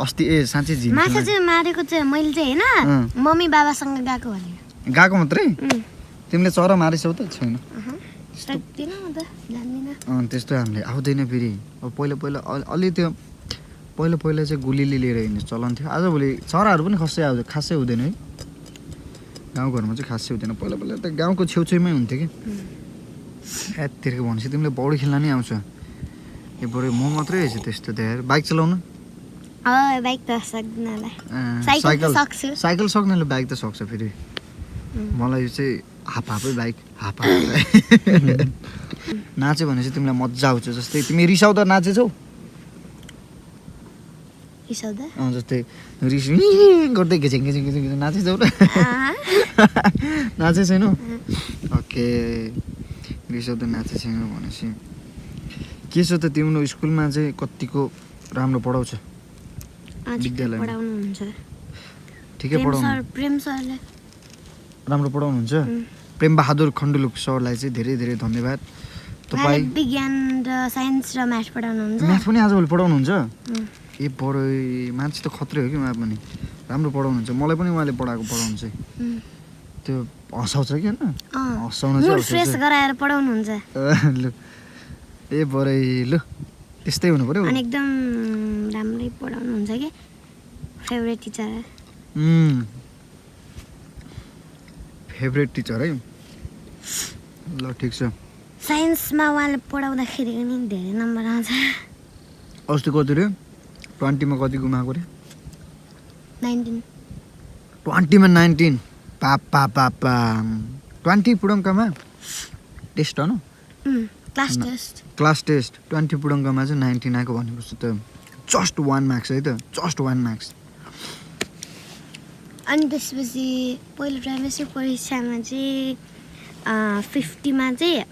अस्ति साँच्चै झिन माछा चाहिँ मारेको चाहिँ मैले चाहिँ होइन मम्मी बाबासँग गएको भने गएको मात्रै तिमीले चरा मारेछौ त छैन त्यस्तो हामीले आउँदैन फेरि अब पहिला अलि त्यो पहिला चाहिँ गुलीले लिएर हिँड्ने चलन थियो आजभोलि चराहरू पनि खासै हुँदैन है गाउँघरमा चाहिँ खासै हुँदैन पहिला त गाउँको छेउछेउमै हुन्थ्यो कि यतिखेर भनेपछि तिमीले पौडी खेल्न नि आउँछ ए बरु म मात्रै हेर्छु त्यस्तो धेरै बाइक चलाउनु बाइक त सक्दिनँ होला साइकल सक्नेले बाइक त सक्छ फेरि मलाई चाहिँ हाफै बाइक हाफ नाच्यो भनेपछि तिमीलाई मजा आउँछ जस्तै तिमी रिसाउँदा नाचेछौ जस्तै रिस गर्दै घिचेङ नाचेछौ र नाचे छैन ओके रिसाउँदा नाचे छैन भनेपछि के छ त तिम्रो स्कुलमा चाहिँ कतिको राम्रो पढाउँछ विद्यालयमा? पढाउनुहुन्छ ठिकै पढाउनु प्रेम सरले राम्रो पढाउनुहुन्छ प्रेम बहादुर खण्डुलुक सरलाई चाहिँ धेरै धेरै धन्यवाद। तपाईँ विज्ञान र साइन्स र म्याथ पढाउनुहुन्छ म्याथ पनि आजभोलि पढाउनुहुन्छ? ए बडै मान्छे त खत्रै हो कि उहाँ पनि राम्रो पढाउनुहुन्छ। मलाई पनि उहाँले पढाउनु चाहिँ त्यो हँसाउँछ कि होइन हँसाउनु मुड फ्रेस गराएर पढाउनुहुन्छ लु ए बरै लु त्यस्तै हुनु पर्यो। अनि एकदम राम्रै पढाउनुहुन्छ कि फेभरेट टिचर फेभरेट टिचर है ल ठिक छ। साइन्समा उहाँले पढाउँदाखेरि पनि धेरै नम्बर आउँछ। अस्ति कति रे 20 मा कति गुमाएको रे? 19 20 मा 19 पापा 20 पुडङ्कामा टेस्ट हो क्लास टेस्ट 20 पुडङ्कामा चाहिँ 19 आएको भनेपछि त जस्ट 1 मार्क्स है त जस्ट 1 मार्क्स। अनि त्यसपछि पहिलो ट्राइमेस्टर परीक्षामा चाहिँ 50 मा चाहिँ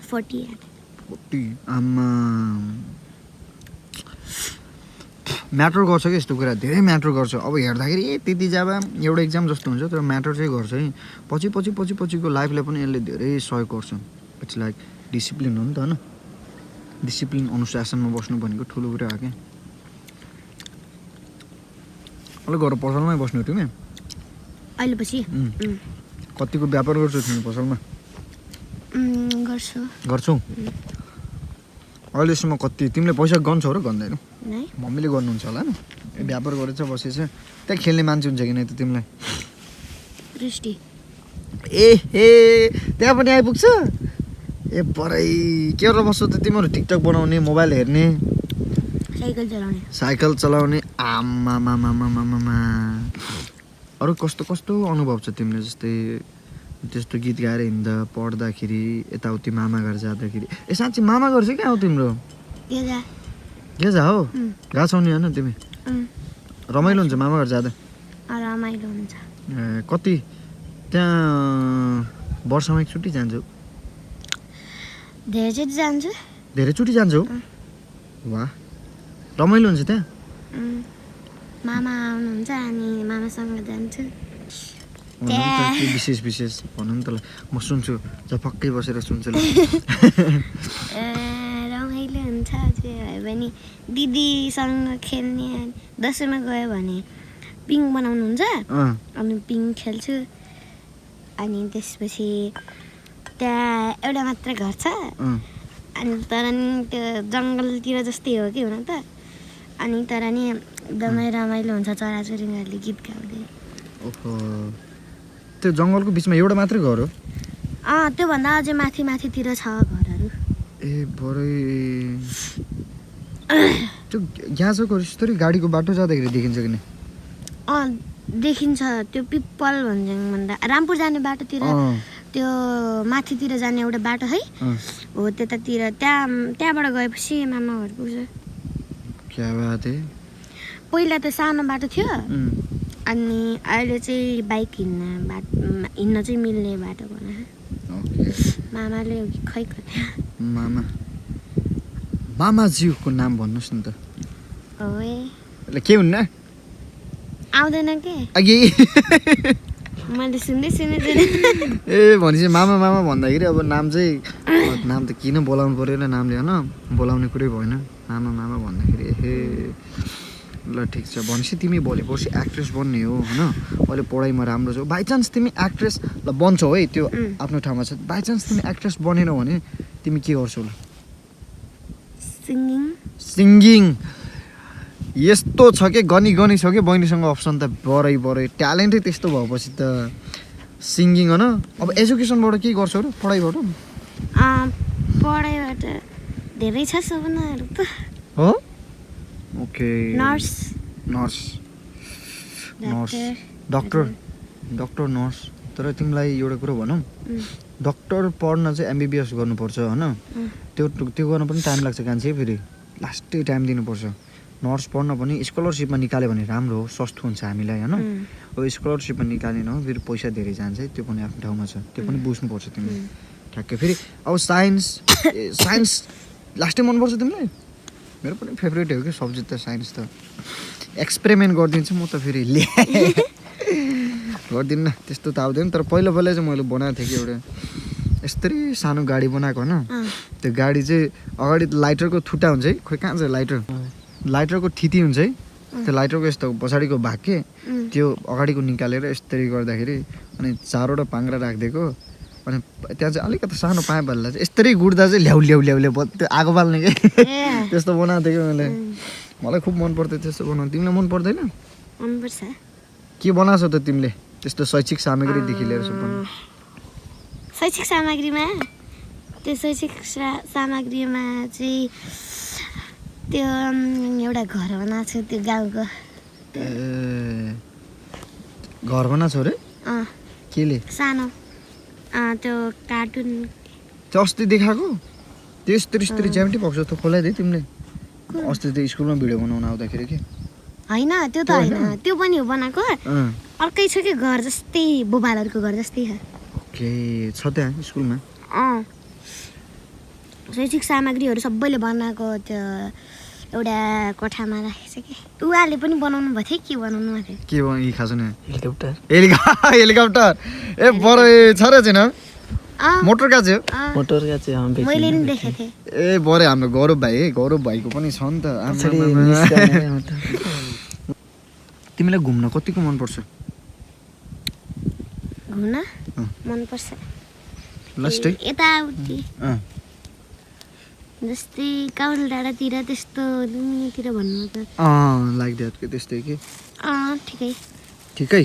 40 आमा म्याटर गर्छ कि यस्तो कुरा धेरै म्याटर गर्छ। अब हेर्दाखेरि त्यति जाबा एउटा एक्जाम जस्तो हुन्छ तर म्याटर चाहिँ गर्छ है पछिको लाइफलाई पनि यसले धेरै सहयोग गर्छ। इट्स लाइक डिसिप्लिन हो नि त होइन डिसिप्लिन अनुशासनमा बस्नु भनेको ठुलो कुरा हो क्या। अहिले गएर पसलमै बस्नु तिमी अहिले पछि कतिको व्यापार गर्छौ तिमी पसलमा? गर्छौ अहिलेसम्म कति तिमीले पैसा गन्छौ र गन्दैनौ? मम्मीले गर्नुहुन्छ होला नि व्यापार गरेछ बसेछ त्यहाँ खेल्ने मान्छे हुन्छ कि नै त तिमीलाई? त्यहाँ पनि आइपुग्छ ए परै के गरेर बस्छौ त तिमीहरू? टिकटक बनाउने मोबाइल हेर्ने साइकल चलाउने आमामामामामामा अरू कस्तो कस्तो अनुभव छ तिमीले जस्तै त्यस्तो गीत गाएर हिँड्दा पढ्दाखेरि यताउति मामा घर जाँदाखेरि ए साँच्ची मामा घर चाहिँ कहाँ हो तिम्रो? गेजा हो गएको छौ नि होइन तिमी? रमाइलो हुन्छ मामा घर जाँदा? रमाइलो हुन्छ। कति त्यहाँ वर्षमा एकचोटि जान्छौ? धेरैचोटि जान्छौ? वाह रमाइलो हुन्छ त्यहाँ? मामा आउनुहुन्छ अनि मामासँग जान्छु। विशेष भन्नु नि त ल म सुन्छु पक्कै बसेर सुन्छु ल। रमाइलो हुन्छ जे भने दिदीसँग खेल्ने दसैँमा गयो भने पिङ बनाउनुहुन्छ अनि पिङ खेल्छु। अनि त्यसपछि त्यहाँ एउटा मात्र घर छ अनि तर नि त्यो जङ्गलतिर जस्तै हो कि हुन त अनि तर नि एकदमै रमाइलो हुन्छ चराचुरुङ्गीहरूले गीत गाउँदै। ओहो त्यो जङ्गलको बिचमा एउटा मात्रै घर हो? त्योभन्दा अझै माथितिर छ घरहरू। ए बरै त्यो यहाँ छ यस्तरी गाडीको बाटो जाँदाखेरि देखिन्छ कि नै? देखिन्छ त्यो पिपल भन्छ भन्दा रामपुर जाने बाटोतिर त्यो माथितिर जाने एउटा बाटो है हो त्यतातिर त्यहाँबाट गएपछि मामा घर पुग्छ। क्या बात है। पहिला त सानो बाटो थियो अनि अहिले चाहिँ बाइक हिँड्न चाहिँ मिल्ने बाटो बनायो मामाले खै कति। मामाज्यूको नाम भन्नुहोस् न त। के हुन्न आउँदैन के मैले सुन्दै ए भनेपछि मामा भन्दाखेरि अब नाम त किन बोलाउनु पर्यो ल नामले होइन बोलाउने कुरै भएन मामा भन्दाखेरि ए ल ठिक छ। भनेपछि तिमी भोलि पर्सि एक्ट्रेस बन्ने हो होइन अहिले पढाइमा राम्रो छौ बाइचान्स तिमी एक्ट्रेस ल बन्छौ है त्यो आफ्नो ठाउँमा छ बाइचान्स तिमी एक्ट्रेस बनेनौ भने तिमी के गर्छौ ल? सिङ्गिङ यस्तो छ कि गनी छ कि बहिनीसँग अप्सन त बरै ट्यालेन्टै त्यस्तो भएपछि त सिङ्गिङ होइन। अब एजुकेसनबाट के गर्छौ र पढाइबाट धेरै छ सपनाहरू त हो। Okay nurse doctor nurse. तर तिमीलाई एउटा कुरो भनौँ डक्टर पढ्न चाहिँ एमबिबिएस गर्नुपर्छ होइन त्यो गर्न पनि टाइम लाग्छ कान्छे फेरि लास्टै टाइम दिनुपर्छ। नर्स पढ्न पनि स्कलरसिपमा निकाल्यो भने राम्रो हो सस्तो हुन्छ हामीलाई होइन। अब स्कलरसिपमा निकालेन हो फेरि पैसा धेरै जान्छ है त्यो पनि आफ्नो ठाउँमा छ त्यो पनि बुझ्नुपर्छ तिमीले ठ्याक्कै। फेरि अब साइन्स लास्टै मनपर्छ तिमीलाई? मेरो पनि फेभरेट हो कि सब्जेक्ट त साइन्स त। एक्सपेरिमेन्ट गरिदिन्छु म त फेरि गर्दिनँ त्यस्तो त आउँदैन। तर पहिला चाहिँ मैले बनाएको थिएँ कि एउटा यस्तरी सानो गाडी बनाएको होइन। त्यो गाडी चाहिँ अगाडि लाइटरको थुट्टा हुन्छ है, खोइ कहाँ छ लाइटरको थिति हुन्छ है, त्यो लाइटरको यस्तो पछाडिको भाग के त्यो अगाडिको निकालेर यस्तरी गर्दाखेरि अनि 4वटा पाङ्ग्रा राखिदिएको। अनि त्यहाँ चाहिँ अलिकति सानो पाइप हाल्दा चाहिँ यस्तरी गुड्दा चाहिँ ल्याउ त्यो आगो बाल्ने के त्यस्तो बनाएको थिएँ कि मैले। मलाई खुब मन पर्थ्यो त्यस्तो बनाउनु। तिमीलाई मन पर्दैन? मनपर्छ। के बनाएको त तिमीले त्यस्तो शैक्षिक सामग्रीदेखि लिएर सब? शैक्षिक सामग्रीमा चाहिँ त्यो एउटा घर बनाएको छु त्यो गाउँको। घर बनाएको छौ रे? केले? सानो त्यो कार्टुन त्यो अस्ति देखाएको त्यो यस्तरी ज्यामिति बक्स त खोलाइदिए तिमीले अस्ति त्यो स्कुलमा भिडियो बनाउन आउँदाखेरि के? होइन त्यो त होइन, त्यो पनि हो बनाएको। अर्कै छ कि घर जस्तै, बोबालहरूको घर जस्तै छ। ओके, छ त्यहाँ स्कुलमा? शैक्षिक सामग्रीहरू सबैले बनाएको त्यो एउटा कोठामा राखेको छ कि। उहाँले पनि बनाउनु भएको थियो। के बनाउनु भएको थियो? के यी खास न? हेलिकप्टर ए बरो छ र छैन? मोटर का चाहिँ मैले नि देखेको थिएँ। ए बरे हाम्रो गौरव भाइको पनि छ नि त। तिमीलाई घुम्न कतिको मनपर्छ? घुम्न मनपर्छ लास्टै यताउति जस्तै काउल डाँडातिर त्यस्तो दुनियाँतिर भन्नु त लाइक द्याट के त्यस्तै के? ठिकै।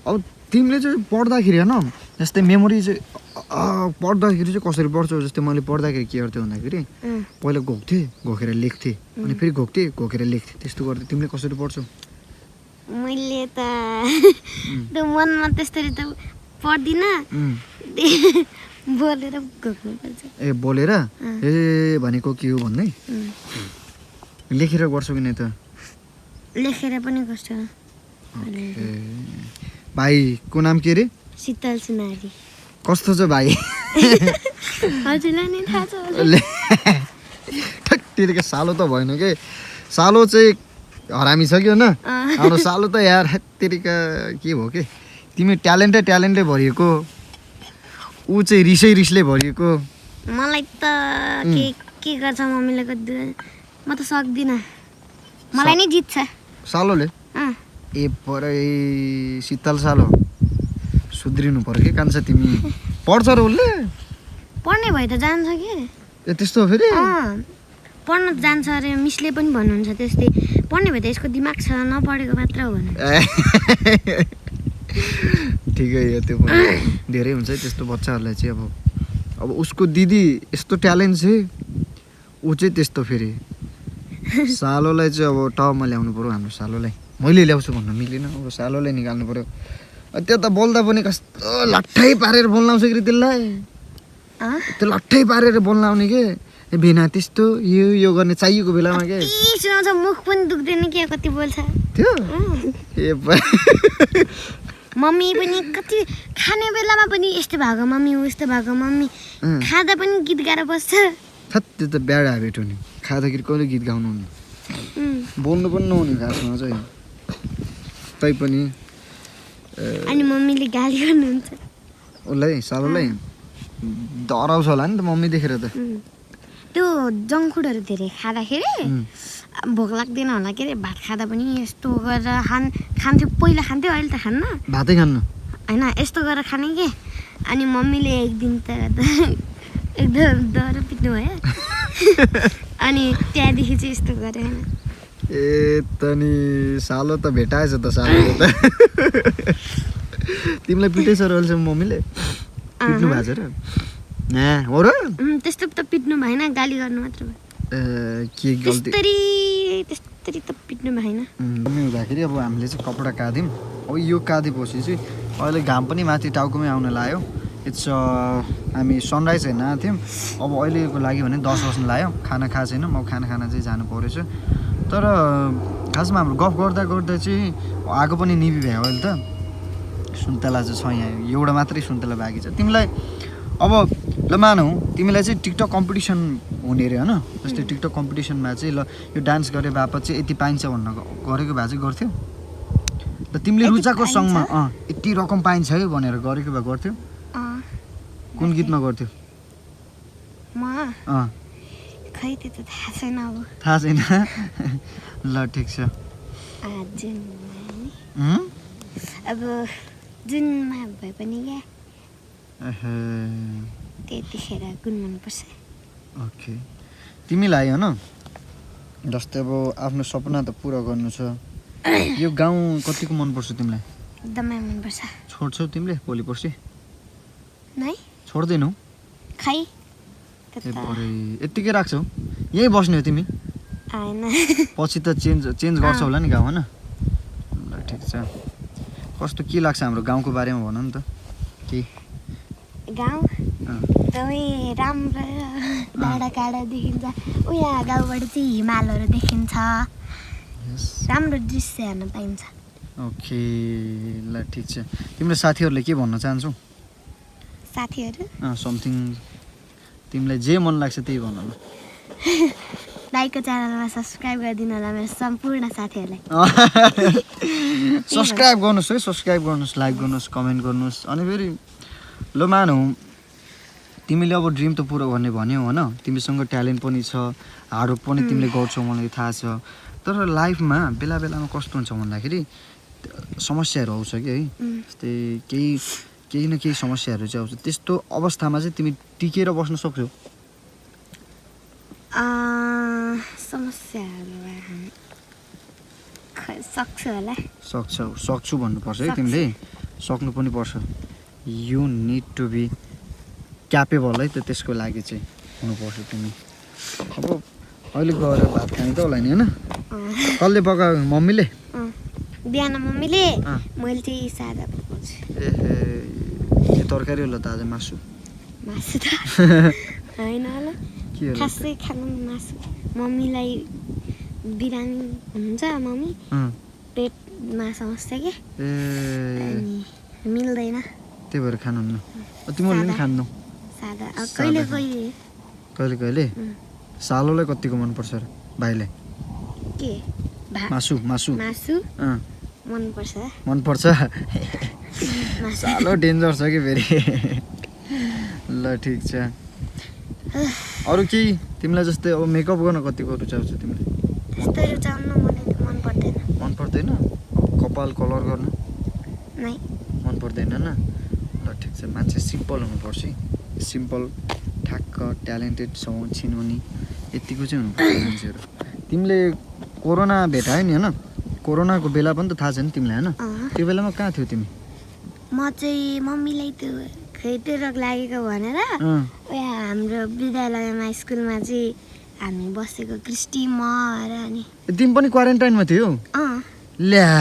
अब तिमीले चाहिँ पढ्दाखेरि होइन जस्तै मेमोरी चाहिँ पढ्दाखेरि चाहिँ कसरी पढ्छौ? जस्तै मैले पढ्दाखेरि के गर्थेँ भन्दाखेरि पहिला घोकेर लेख्थेँ अनि फेरि घोकेर लेख्थेँ त्यस्तो गर्थेँ। तिमीले कसरी पढ्छौ? मैले त त्यो मनमा त्यस्तरी त पढ्दिनँ, बोलेर घोक्नुपर्छ। ए बोलेर ए भनेको के हो भन्दै लेखेर गर्छौ कि नै त? लेखेर पनि गर्छ। भाइको नाम के रे? शीतल सुनारी। कस्तो छ भाइ? हजुरलाई नि थाहा छ होला। ठ्याक्कै सालो त भएन के, सालो चाहिँ हरामी छ कि होइन? हाम्रो सालो त यार तेरिका के भयो के? तिमी ट्यालेन्टै भरिएको, ऊ चाहिँ रिसले भरिएको। मलाई त के गर्छ मम्मीले गर्दै म त सक्दिनँ, मलाई नै जित्छ सालोले। ए परै शीतल सालो सुध्रिनु पर्यो के कान्छ तिमी? पढ्छ र उसले? पढ्ने भए त जान्छ कि। ए त्यस्तो फेरि पढ्न जान्छ अरे, मिसले पनि भन्नुहुन्छ त्यस्तै। पढ्ने भए त यसको दिमाग छ, नपढेको मात्र हो भने। ठिकै हो, त्यो पनि धेरै हुन्छ है त्यस्तो बच्चाहरूलाई चाहिँ। अब उसको दिदी यस्तो ट्यालेन्ट छ, ऊ चाहिँ त्यस्तो फेरि। सालोलाई चाहिँ अब टपमा ल्याउनु पऱ्यो हाम्रो सालोलाई। मैले ल्याउँछु भन्न मिलेन, अब सालोलाई निकाल्नु पऱ्यो। त्यो त बोल्दा पनि कस्तो लट्ठै पारेर बोल्न आउँछ कि त्यसलाई, त्यो लट्ठै पारेर बोल्न आउने के बिना त्यस्तो यो गर्ने चाहिएको बेलामा के सुनाउँछ। मुख पनि दुख्दैन कि कति बोल्छ त्यो। ए मम्मी पनि कति खाने बेलामा पनि यस्तो भएको मम्मी, उस्तो भएको मम्मी, खाँदा पनि गीत गाएर बस्छ। त्यो त ब्याड ह्याबिट हो नि, खाँदाखेरि कहिले गीत गाउनु हुने, बोल्नु पनि नहुने खासमा चाहिँ। तैपनि अनि मम्मीले गाली गर्नुहुन्छ उसलाई, सालोलाई डराउँछ होला नि त मम्मी देखेर त। त्यो जङ्क फुडहरू धेरै खाँदाखेरि भोक लाग्दैन होला के अरे, भात खाँदा पनि यस्तो गरेर खान्थ्यो। पहिला खान्थ्यो, अहिले त खान्न, भातै खान्न होइन, यस्तो गरेर खाने के। अनि मम्मीले एक दिन त एकदम डर पिट्नु भयो। अनि त्यहाँदेखि चाहिँ यस्तो गरे होइन। ए त नि सालो त भेटाएछ त सालो त। तिमीलाई पिटेछ र अहिलेसम्म मम्मीले? पिट्नु भएको छ र? हो र? त्यस्तो त पिट्नु भएन, गाली गर्नु मात्र भयो। के गल्ती? त्यस्तरी त पिट्नु भएन। मम्मी हुँदाखेरि अब हामीले चाहिँ कपडा काट्यौँ। अब यो काटेपछि चाहिँ अहिले घाम पनि माथि टाउकोमै आउन लाग्यो। इट्स हामी सनराइज हेर्न आएको थियौँ। अब अहिलेको लागि भने 10 बज्न लाग्यो, खाना खाएको छैन। म खाना चाहिँ जानु परेछ। तर खासमा हाम्रो गफ गर्दा चाहिँ आगो पनि निभि भयो अहिले त। सुन्तला चाहिँ छ यहाँ, एउटा मात्रै सुन्तला बाँकी छ। तिमीलाई अब ल मानौ तिमीलाई चाहिँ टिकटक कम्पिटिसन हुने अरे होइन जस्तै टिकटक कम्पिटिसनमा चाहिँ ल यो डान्स गरे बापत चाहिँ यति पाइन्छ भन्न गरेको भए चाहिँ गर्थ्यौ ल तिमीले रुचाएको सङमा यति रकम पाइन्छ है भनेर गरेको भए गर्थ्यौ कुन गीतमा गर्थ्यौ खै त्यो त थाहा छैन अब थाहा छैन ल ठिक छ अब जुनमा भए पनि क्या त्यतिखेर कुन मनपर्छ ओके तिमीलाई होइन जस्तै अब आफ्नो सपना त पुरा गर्नु छ यो गाउँ कतिको मनपर्छ तिमीलाई एकदमै मनपर्छ छोड्छौ तिमीले भोलि पर्सि नै छोड्दैनौ खै यत्तिकै राख्छौ यहीँ बस्ने हो तिमी होइन पछि त चेन्ज गर्छौ होला नि गाउँ होइन ल ठिक छ कस्तो के लाग्छ हाम्रो गाउँको बारेमा भन नि त के गाउँ एकदमै राम्रो डाँडा काँडा देखिन्छ यहाँ गाउँबाट चाहिँ हिमालहरू देखिन्छ राम्रो दृश्य हेर्न पाइन्छ ओके ल ठिक छ तिम्रो साथीहरूले के भन्न चाहन्छौ साथीहरू समथिङ तिमीलाई जे मन लाग्छ त्यही भन न लाइकको च्यानलमा सब्सक्राइब गरिदिनु होला मेरो सम्पूर्ण साथीहरूलाई सब्सक्राइब गर्नुहोस् है सब्सक्राइब गर्नुहोस् लाइक गर्नुहोस् कमेन्ट गर्नुहोस् अनि फेरि ल मानौ तिमीले अब ड्रिम त पुरो गर्ने भन्यौ होइन तिमीसँग ट्यालेन्ट पनि छ हार्डवर्क पनि तिमीले गर्छौ मलाई थाहा छ तर लाइफमा बेला बेलामा कस्तो हुन्छ भन्दाखेरि समस्याहरू आउँछ कि है जस्तै केही न केही समस्याहरू चाहिँ आउँछ त्यस्तो अवस्थामा चाहिँ तिमी टिकेर बस्न सक्छौ सक्छु भन्नुपर्छ है तिमीले सक्नु पनि पर्छ you need to be capable है त त्यसको लागि चाहिँ हुनुपर्छ तिमी अब अहिले गएर भात खाने त होला नि होइन कसले पकायो मम्मीले बिहान मम्मीले मैले चाहिँ सादा पकाउँछु ए तरकारी होला त आज मासु त होइन होला खासै खानु मासु मम्मीलाई बिरामी हुन्छ मम्मी पेटमा समस्या के अनि मिल्दैन त्यही भएर खानुहुन्न तिमीहरूले पनि खान्नौ सादा कहिले कहिले सालोलाई कतिको मनपर्छ र भाइलाई के मासु मनपर्छ सालो डेन्जर छ कि फेरि ल ठिक छ अरू केही तिमीलाई जस्तै अब मेकअप गर्न कतिको रुचाउँछ तिमीले मन पर्दैन कपाल कलर गर्न मन पर्दैन ल ठिक छ मान्छे सिम्पल हुनुपर्छ सिम्पल ठ्याक्क ट्यालेन्टेड छिनोनी यतिको चाहिँ हुनुपर्छ मान्छेहरू तिमीले कोरोना भेटायो नि होइन कोरोनाको बेला पनि त थाहा छ नि तिमीलाई होइन त्यो बेलामा कहाँ थियौ तिमी म चाहिँ मम्मीलाई त्यो खैटे रोग लागेको भनेर हाम्रो विद्यालयमा स्कुलमा चाहिँ हामी बसेको क्रिस्टी म र अनि तिमी पनि क्वारेन्टाइनमा थियौ ल्या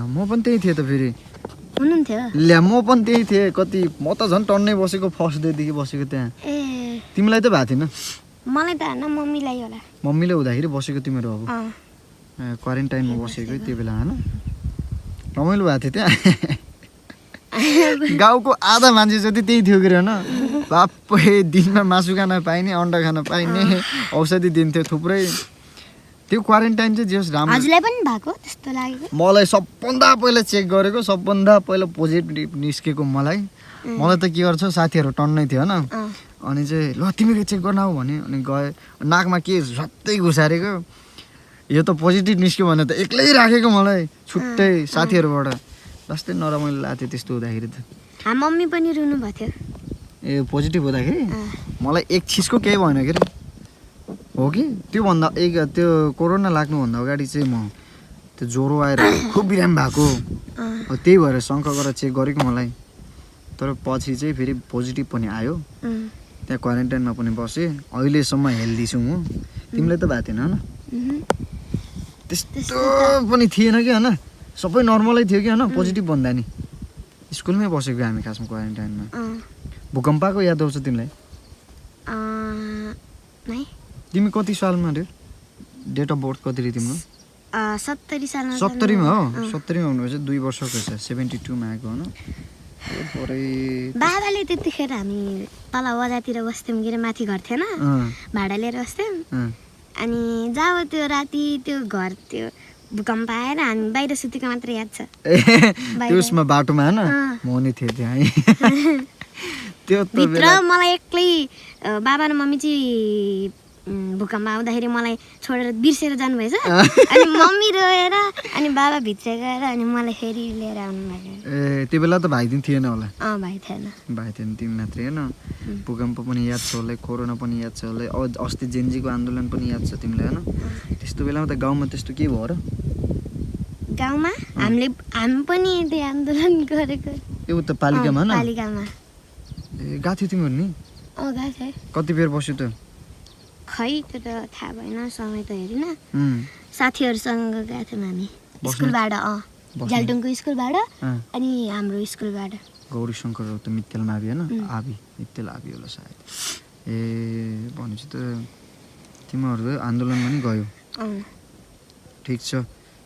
म पनि त्यही थिएँ त फेरि हुनुहुन्थ्यो ल्या म पनि त्यही थिएँ कति म त झन् टन्नै बसेको फर्स्ट डेदेखि बसेको त्यहाँ तिमीलाई त भएको थिएन मलाई त होइन मम्मीलाई होला मम्मीले हुँदाखेरि बसेको तिमीहरू अब क्वारेन्टाइनमा बसेको त्यो बेला होइन रमाइलो भएको थियो त्यहाँ गाउँको आधा मान्छे जति त्यही थियो कि होइन बापै दिनमा मासु खान पाइने अन्डा खान पाइने औषधि दिन्थ्यो थुप्रै त्यो क्वारेन्टाइन चाहिँ जे होस् राम्रो हजुरलाई पनि भएको त्यस्तो लागेको मलाई सबभन्दा पहिला चेक गरेको सबभन्दा पहिला पोजिटिभ निस्केको मलाई त के गर्छ साथीहरू टन्नै थियो होइन अनि चाहिँ ल तिमीले चेक गर्न आऊ भने अनि गएँ नाकमा के झट्टै घुसारेको यो त पोजिटिभ निस्क्यो भने त एक्लै राखेको मलाई छुट्टै साथीहरूबाट जस्तै नरमाइलो लाग्थ्यो त्यस्तो हुँदाखेरि त मम्मी पनि रुनु भएको थियो ए पोजिटिभ हुँदाखेरि मलाई एक छिसको केही भएन के हो कि त्यो कोरोना लाग्नुभन्दा अगाडि चाहिँ म त्यो ज्वरो आएर खुब बिरामी भएको त्यही भएर शङ्का गरेर चेक गरेको मलाई तर पछि चाहिँ फेरि पोजिटिभ पनि आयो त्यहाँ क्वारेन्टाइनमा पनि बसेँ अहिलेसम्म हेल्दी छु म तिमीलाई त भएको थिएन होइन त्यस्तो पनि थिएन कि होइन सबै नर्मलै थियो कि होइन पोजिटिभ भन्दा नि स्कुलमै बसेको हामी खासमा क्वारेन्टाइनमा भूकम्पको याद आउँछ तिमीलाई तिमी कति सालमा रे डेट अफ बर्थ कति रे तिम्रो 70 सालमा 70मा हो 70मा हुनुहुन्छ 2 वर्षको छ 72मा आएको होइन बाबाले त्यतिखेर हामी तल बजारतिर बस्थ्यौँ के अरे माथि घर थिएन भाडा लिएर बस्थ्यौँ अनि जब त्यो राति त्यो घर त्यो भूकम्प आएर हामी बाहिर सुतेको मात्र याद छ त्यसमा बाटोमा हैन म नि थिएँ त्यहाँ त्यो त भित्र मलाई एक्लै बाबा र मम्मी चाहिँ भूकम्प आउँदाखेरि मलाई छोडेर बिर्सेर जानुभएछ अनि मम्मी रोएर अनि बाबा भित्र गएर अनि मलाई फेरि लिएर आउनु भएको ए त्यो बेला त भाइ दिन थिएन होला भाइ थिएन तिमी मात्रै होइन भूकम्प पनि याद छ होला कोरोना पनि याद छ होला अस्ति जेन्जीको आन्दोलन पनि याद छ तिमीलाई होइन त्यस्तो बेलामा त गाउँमा त्यस्तो के भयो र गाउँमा हामी पनि त्यो आन्दोलन गरेको ए उता पालिकामा न पालिकामा ए गएको थियो तिमीहरू नि गएको थिएँ कति बेर बस्यो त खै त्यो त थाहा भएन समय त हेरिन साथीहरूसँग गएको थियौँ हामी स्कुलबाट झ्यालटुङको स्कुलबाट अनि हाम्रो स्कुलबाट गौरी शङ्कर त मित्तेलमा आबी होइन मित्तेल आबी होला सायद ए भनेपछि त तिमीहरू आन्दोलनमा नि गयो ठिक छ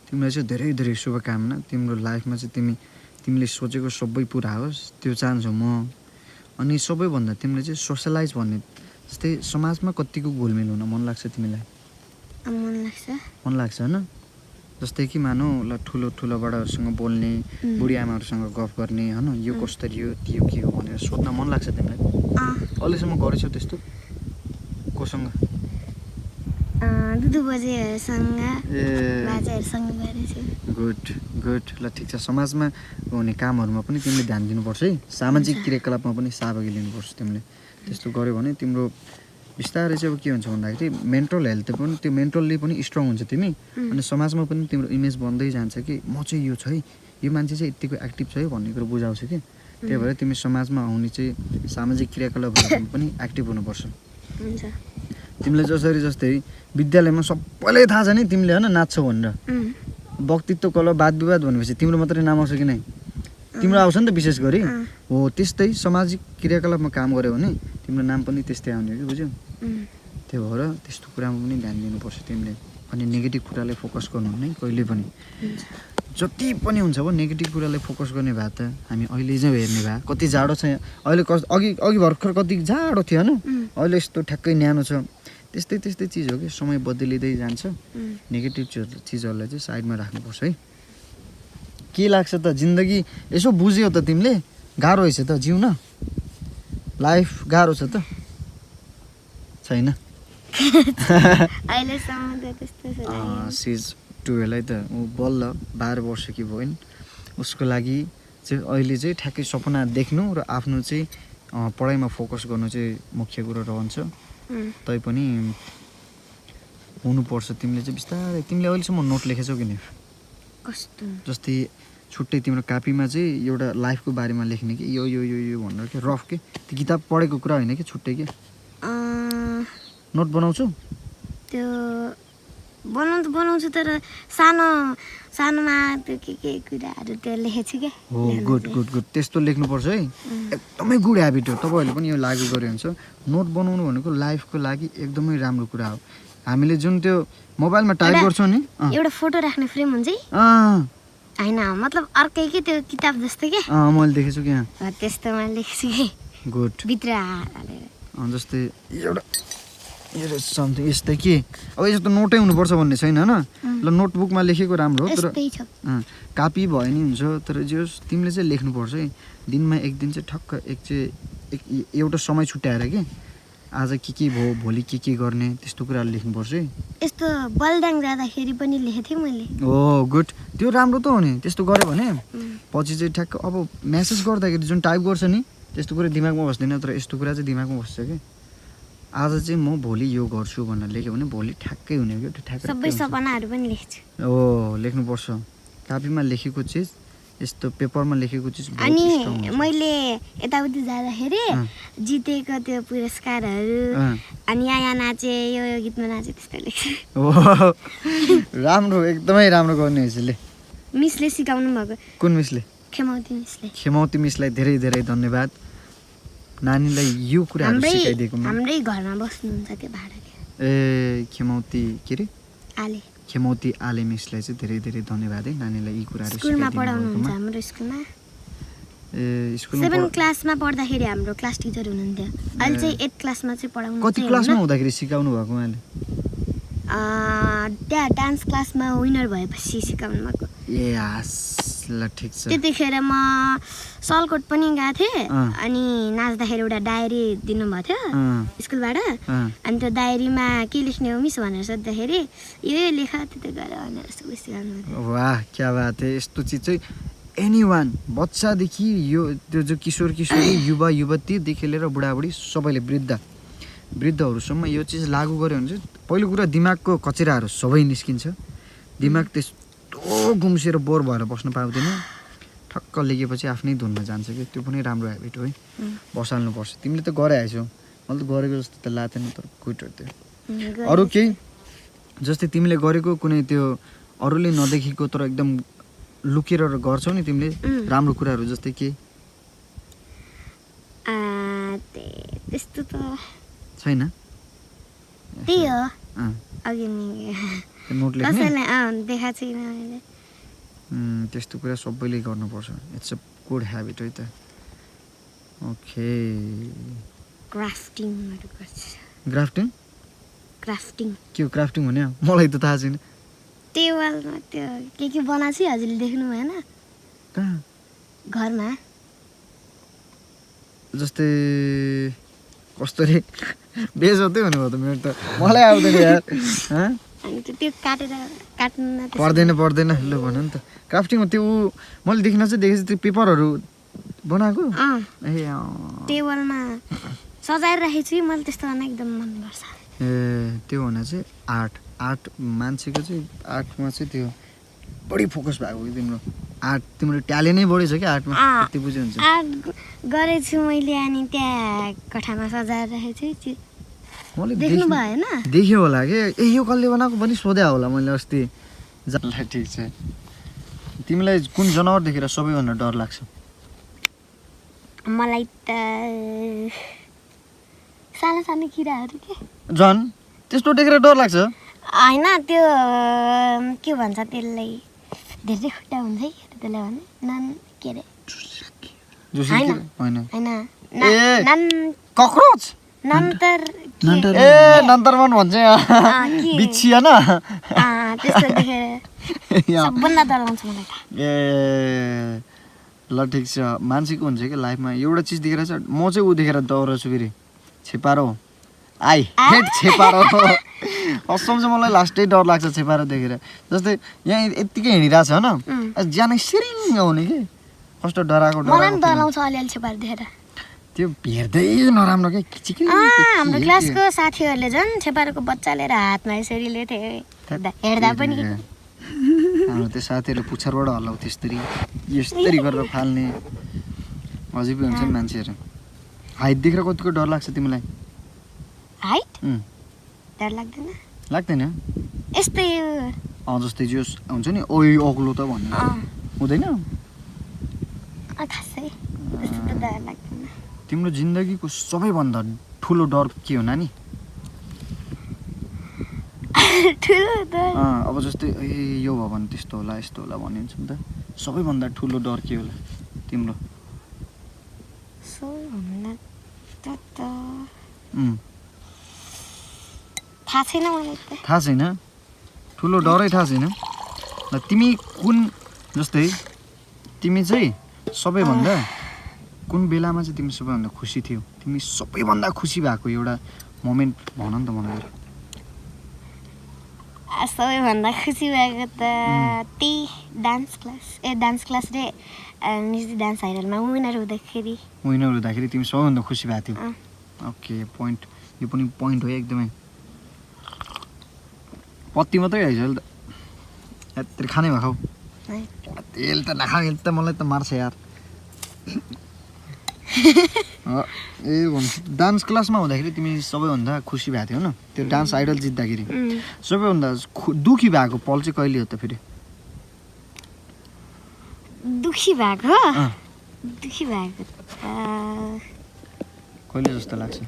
तिमीलाई चाहिँ धेरै धेरै शुभकामना तिम्रो लाइफमा चाहिँ तिमीले सोचेको सबै पुरा होस् त्यो चाहन्छु म अनि सबैभन्दा तिमीले चाहिँ सोसलाइज भन्ने जस्तै समाजमा कतिको घुलमिल हुन मन लाग्छ तिमीलाई मन लाग्छ होइन जस्तै कि मानौ ल ठुलो बडाहरूसँग बोल्ने बुढी आमाहरूसँग गफ गर्ने होइन यो कसरी हो त्यो के हो भनेर सोध्न मन लाग्छ तिमीलाई अहिलेसम्म गरेछौ त्यस्तो कोसँग दुधु बजेहरूसँग बाजेहरूसँग गरेछु गुड ल ठिक छ समाजमा हुने कामहरूमा पनि तिमीले ध्यान दिनुपर्छ है सामाजिक क्रियाकलापमा पनि सहभागी लिनुपर्छ तिमीले त्यस्तो गर्यो भने तिम्रो बिस्तारै चाहिँ अब के हुन्छ भन्दाखेरि मेन्टल हेल्थ पनि त्यो मेन्टल्ली पनि स्ट्रङ हुन्छ तिमी अनि समाजमा पनि तिम्रो इमेज बन्दै जान्छ कि म चाहिँ यो छ है यो मान्छे चाहिँ यतिको एक्टिभ छ है भन्ने कुरो बुझाउँछ कि त्यही भएर तिमी समाजमा आउने चाहिँ सामाजिक क्रियाकलापहरूमा पनि एक्टिभ हुनुपर्छ तिमीले जस्तै विद्यालयमा सबैलाई थाहा छ नि तिमीले होइन नाच्छौ भनेर वक्तित्व कला वाद विवाद भनेपछि तिम्रो मात्रै नाम आउँछ कि नै तिम्रो आउँछ नि त विशेष गरी हो त्यस्तै सामाजिक क्रियाकलापमा काम गर्यो भने तिम्रो नाम पनि त्यस्तै आउने हो कि बुझ्यौ त्यही भएर त्यस्तो कुरामा पनि ध्यान दिनुपर्छ तिमीले अनि नेगेटिभ कुरालाई फोकस गर्नुहुन्न है कहिले पनि जति पनि हुन्छ अब नेगेटिभ कुरालाई फोकस गर्ने भए त हामी अहिले चाहिँ हेर्ने भए कति जाडो छ अहिले अघि भर्खर कति जाडो थियो होइन अहिले यस्तो ठ्याक्कै न्यानो छ त्यस्तै चिज हो कि समय बदलिँदै जान्छ नेगेटिभ चिजहरूलाई चाहिँ साइडमा राख्नुपर्छ है के लाग्छ त जिन्दगी यसो बुझ्यौ त तिमीले गाह्रो रहेछ त जिउन लाइफ गाह्रो छ त छैन सिज 12 त ऊ बल्ल 12 वर्ष कि भयो नि उसको लागि चाहिँ अहिले चाहिँ ठ्याक्कै सपना देख्नु र आफ्नो चाहिँ पढाइमा फोकस गर्नु चाहिँ मुख्य कुरो रहन्छ तैपनि हुनुपर्छ तिमीले चाहिँ बिस्तारै तिमीले अहिलेसम्म नोट लेखेछौ कि नि कस्तो जस्तै छुट्टै तिम्रो कापीमा चाहिँ एउटा लाइफको बारेमा लेख्ने कि यो यो यो यो भनेर के रफ के त्यो किताब पढेको कुरा होइन कि छुट्टै के नोट बनाउँछौ त्यो बनाउँछु तर सानोमा त्यो के कुराहरू त्यो लेखेछु क्या हो गुड त्यस्तो लेख्नुपर्छ है एकदमै गुड ह्याबिट हो तपाईँहरूले पनि यो लागू गरे हुन्छ नोट बनाउनु भनेको लाइफको लागि एकदमै राम्रो कुरा हो हामीले जुन त्यो मोबाइलमा टाइप गर्छौँ नि एउटा फोटो राख्ने फ्रेम हुन्छ हैन मतलब अर्कै के त्यो किताब जस्तो के मैले देखेछु कि त्यस्तोमा लेखेछु कि गुड भित्र हालेर जस्तै एउटा समथिङ यस्तै के अब यस्तो नोटै हुनुपर्छ भन्ने छैन होइन ल नोटबुकमा लेखेको राम्रो हो तर कापी भयो नि हुन्छ तर जे होस् तिमीले चाहिँ लेख्नुपर्छ है दिनमा एक दिन चाहिँ ठक्क एउटा समय छुट्याएर के आज के भयो भोलि के गर्ने त्यस्तो कुराहरू लेख्नुपर्छ है यस्तो बलदाङ जाँदाखेरि पनि लेखेको थिएँ मैले हो गुड त्यो राम्रो त हो नि त्यस्तो गऱ्यो भने पछि चाहिँ ठ्याक्क अब मेसेज गर्दाखेरि जुन टाइप गर्छ नि त्यस्तो कुरा दिमागमा बस्दैन तर यस्तो कुरा चाहिँ दिमागमा बस्छ कि आज चाहिँ म भोलि यो गर्छु भनेर लेख्यो भने भोलि ठ्याक्कै हुने हो कि ठ्याक्कै सबै सपनाहरू पनि लेख्छु हो लेख्नुपर्छ कापीमा लेखेको चिज यस्तो पेपरमा लेखेको चिज अनि मैले यताउति जाँदाखेरि जितेको त्यो पुरस्कारहरू अनि यहाँ नाचे यो गीतमा नाचे त्यस्तो लेख्छु राम्रो एकदमै राम्रो गर्ने यसले मिसले सिकाउनु भएको कुन मिसले खेमाउती मिसलाई धेरै धेरै धन्यवाद नानीलाई यो कुराहरू सिकाइदिएकोमा हाम्रै घरमा बस्नुहुन्छ त्यो भाडा ए खेमाउती के रे खेमाउती आले मिसलाई चाहिँ धेरै धेरै धन्यवाद है नानीलाई यी कुराहरू स्कुलमा पढाउनुहुन्छ हाम्रो स्कुलमा ए स्कुलमा 7 क्लासमा पढ्दाखेरि हाम्रो क्लास टिचर हुनुहुन्थ्यो अहिले चाहिँ 8 क्लासमा चाहिँ पढाउनु कति क्लासमा हुँदाखेरि सिकाउनु भएको उहाँले त्यहाँ डान्स क्लासमा विनर भएपछि सिकाउनु भएको ए आस ल ठिक छ त्यतिखेर म सलकोट पनि गएको थिएँ अनि नाच्दाखेरि एउटा डायरी दिनुभएको थियो स्कुलबाट अनि त्यो डायरीमा के लेख्ने हो मिस भनेर सोद्धाखेरि यो लेख त्यति गर भनेर सिकाउनु वाह क्या बात है यस्तो चिज चाहिँ एनीवान बच्चादेखि यो त्यो जो किशोर किशोरी युवा युवतीदेखि लिएर बुढाबुढी सबैले वृद्धहरूसम्म यो चिज लागू गर्यो भने चाहिँ पहिलो कुरा दिमागको कचेराहरू सबै निस्किन्छ दिमाग त्यस्तो गुम्सेर बोर भएर बस्न पाउँदैन ठक्क लेखेपछि आफ्नै धुनमा जान्छ कि त्यो पनि राम्रो हेबिट हो है बसाल्नुपर्छ तिमीले त गरे आएछौ मैले त गरेको जस्तो त लाग्दैन तर क्विट त्यो अरू केही जस्तै तिमीले गरेको कुनै त्यो अरूले नदेखेको तर एकदम लुकेर गर्छौ नि तिमीले राम्रो कुराहरू जस्तै के त्यस्तो त छैन त्यही हो अघि नोट लेख्ने देखाएको छैन मैले त्यस्तो कुरा सबैले गर्नुपर्छ इट्स अ गुड ह्याबिट है त ओके क्राफ्टिङहरू गर्छ क्राफ्टिङ के हो क्राफ्टिङ भने मलाई त थाहा छैन टेबलमा त्यो के बनाएको छु हजुरले देख्नु भएन कहाँ घरमा जस्तै कस्तो रे बेजोतै हुनु भयो त मेरो त मलाई आउँदैन यार अनि त्यो काट्न पर्दैन ल भन नि त क्राफ्टिङमा त्यो मैले देख्न चाहिँ देखेँ त्यो पेपरहरू बनाएको ए टेबलमा सजाएर राखेको छु मैले त्यस्तो गर्न एकदम मन गर्छ ए त्यो भने चाहिँ आर्ट मान्छेको चाहिँ आर्टमा चाहिँ त्यो बढी फोकस भएको कि तिम्रो आर्ट तिम्रो ट्यालेन्टै बढी छ कि आर्टमा त्यति बुझ्यो हुन्छ आर्ट गरेको छु मैले अनि त्यहाँ कोठामा सजाएर राखेको छु मैले देख्नु भएन देख्यो होला कि ए यो कसले बनाएको पनि सोध्या होला मैले अस्ति ल ठिक छ तिमीलाई कुन जनावर देखेर सबैभन्दा डर लाग्छ मलाई त सानो सानो किराहरू के झन् त्यस्तो देखेर डर लाग्छ होइन त्यो के भन्छ त्यसलाई धेरै खुट्टा हुन्छ है त्यसलाई भने नन के अरे कक्रोच नन्तर ए नन्तरमन भन्छ बिच्छी हैन त्यस्तो देखेर सबभन्दा डर लाग्छ मलाई ए ल ठिक छ मान्छेको हुन्छ कि लाइफमा एउटा चिज देखेर चाहिँ म चाहिँ ऊ देखेर डराउँछु फेरि छेपारो आई हेट छेपारो कसम चाहिँ मलाई लास्टै डर लाग्छ छेपारो देखेर जस्तै यहाँ यत्तिकै हिँडिरहेको छ होइन ज्यानै सिरिङ आउने कि कस्तो डराएको डर लाउँछ अलिअलि छेपारो देखेर त्यो हेर्दै नराम्रो के किचिकिरी हाम्रो क्लासको साथीहरूले झन् छेपारोको बच्चा लिएर हातमा यसरी लिएको थियो हेर्दा पनि हाम्रो त्यो साथीहरू पुच्छरबाट हल्लाउँथ्यो यस्तरी गरेर फाल्ने अझै पनि हुन्छ नि मान्छेहरू हाइट देखेर कतिको डर लाग्छ तिमीलाई हाइट डर लाग्दैन यस्तै जस्तै जो हुन्छ नि ओइ अग्लो त भन्ने हुँदैन खासै त्यस्तो त डर लाग्दैन तिम्रो जिन्दगीको सबैभन्दा ठुलो डर के हो नानी ठुलो डर अब जस्तै ए यो भयो भने त्यस्तो होला यस्तो होला भनिन्छ नि त सबैभन्दा ठुलो डर के होला तिम्रो सबैभन्दा थाहा छैन मलाई त थाहा छैन ठुलो डरै थाहा छैन ल तिमी कुन जस्तै तिमी चाहिँ सबैभन्दा कुन बेलामा चाहिँ तिमी सबैभन्दा खुसी थियौ तिमी सबैभन्दा खुसी भएको एउटा मोमेन्ट भन नि त मलाई सबैभन्दा खुसी भएको त त्यही डान्स क्लास रे निजी डान्स आइडलमा विनर हुँदाखेरि तिमी सबैभन्दा खुसी भएको थियौ ओके पोइन्ट यो पनि पोइन्ट हो एकदमै पत्ती मात्रै आइज अहिले त यत्रो खाने भएको तेल त नखाने त मलाई त मार्छ यार ए भन्छ डान्स क्लासमा हुँदाखेरि तिमी सबैभन्दा खुसी भएको थियौ न त्यो डान्स आइडल जित्दाखेरि सबैभन्दा दुखी भएको पल चाहिँ कहिले हो त फेरि दुखी भएको कहिले जस्तो लाग्छ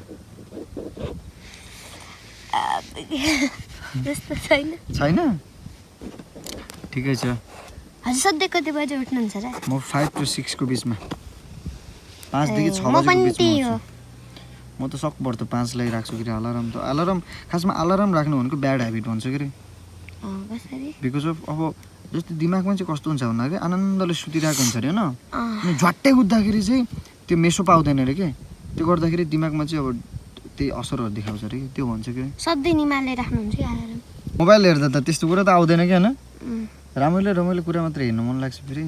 त्यस्तो छैन ठिकै छ हजुर सधैँ कति बजे उठ्नुहुन्छ र म 5 to 6 को बिचमा 5 देखि 6 म पनि बजेको त्यही बिचमा हो उठ्छु। म त सकभर त 5 लाई राख्छु कि अलार्म खासमा अलार्म राख्नु भनेको ब्याड ह्याबिट भन्छ के रे कसरी बिकज अफ अब जस्तै दिमागमा चाहिँ कस्तो हुन्छ भन्दाखेरि आनन्दले सुतिरहेको हुन्छ अरे होइन अनि झट्टै उठ्दाखेरि चाहिँ त्यो मेसो पाउँदैन अरे के त्यो गर्दाखेरि दिमागमा चाहिँ अब त्यही असरहरू देखाउँछ अरे त्यो भन्छ कि सधैँ निमाले राख्नुहुन्छ कि अलार्म मोबाइल हेर्दा त त्यस्तो कुरा त आउँदैन कि होइन रमाइलो कुरा मात्रै हेर्नु मन लाग्छ फेरि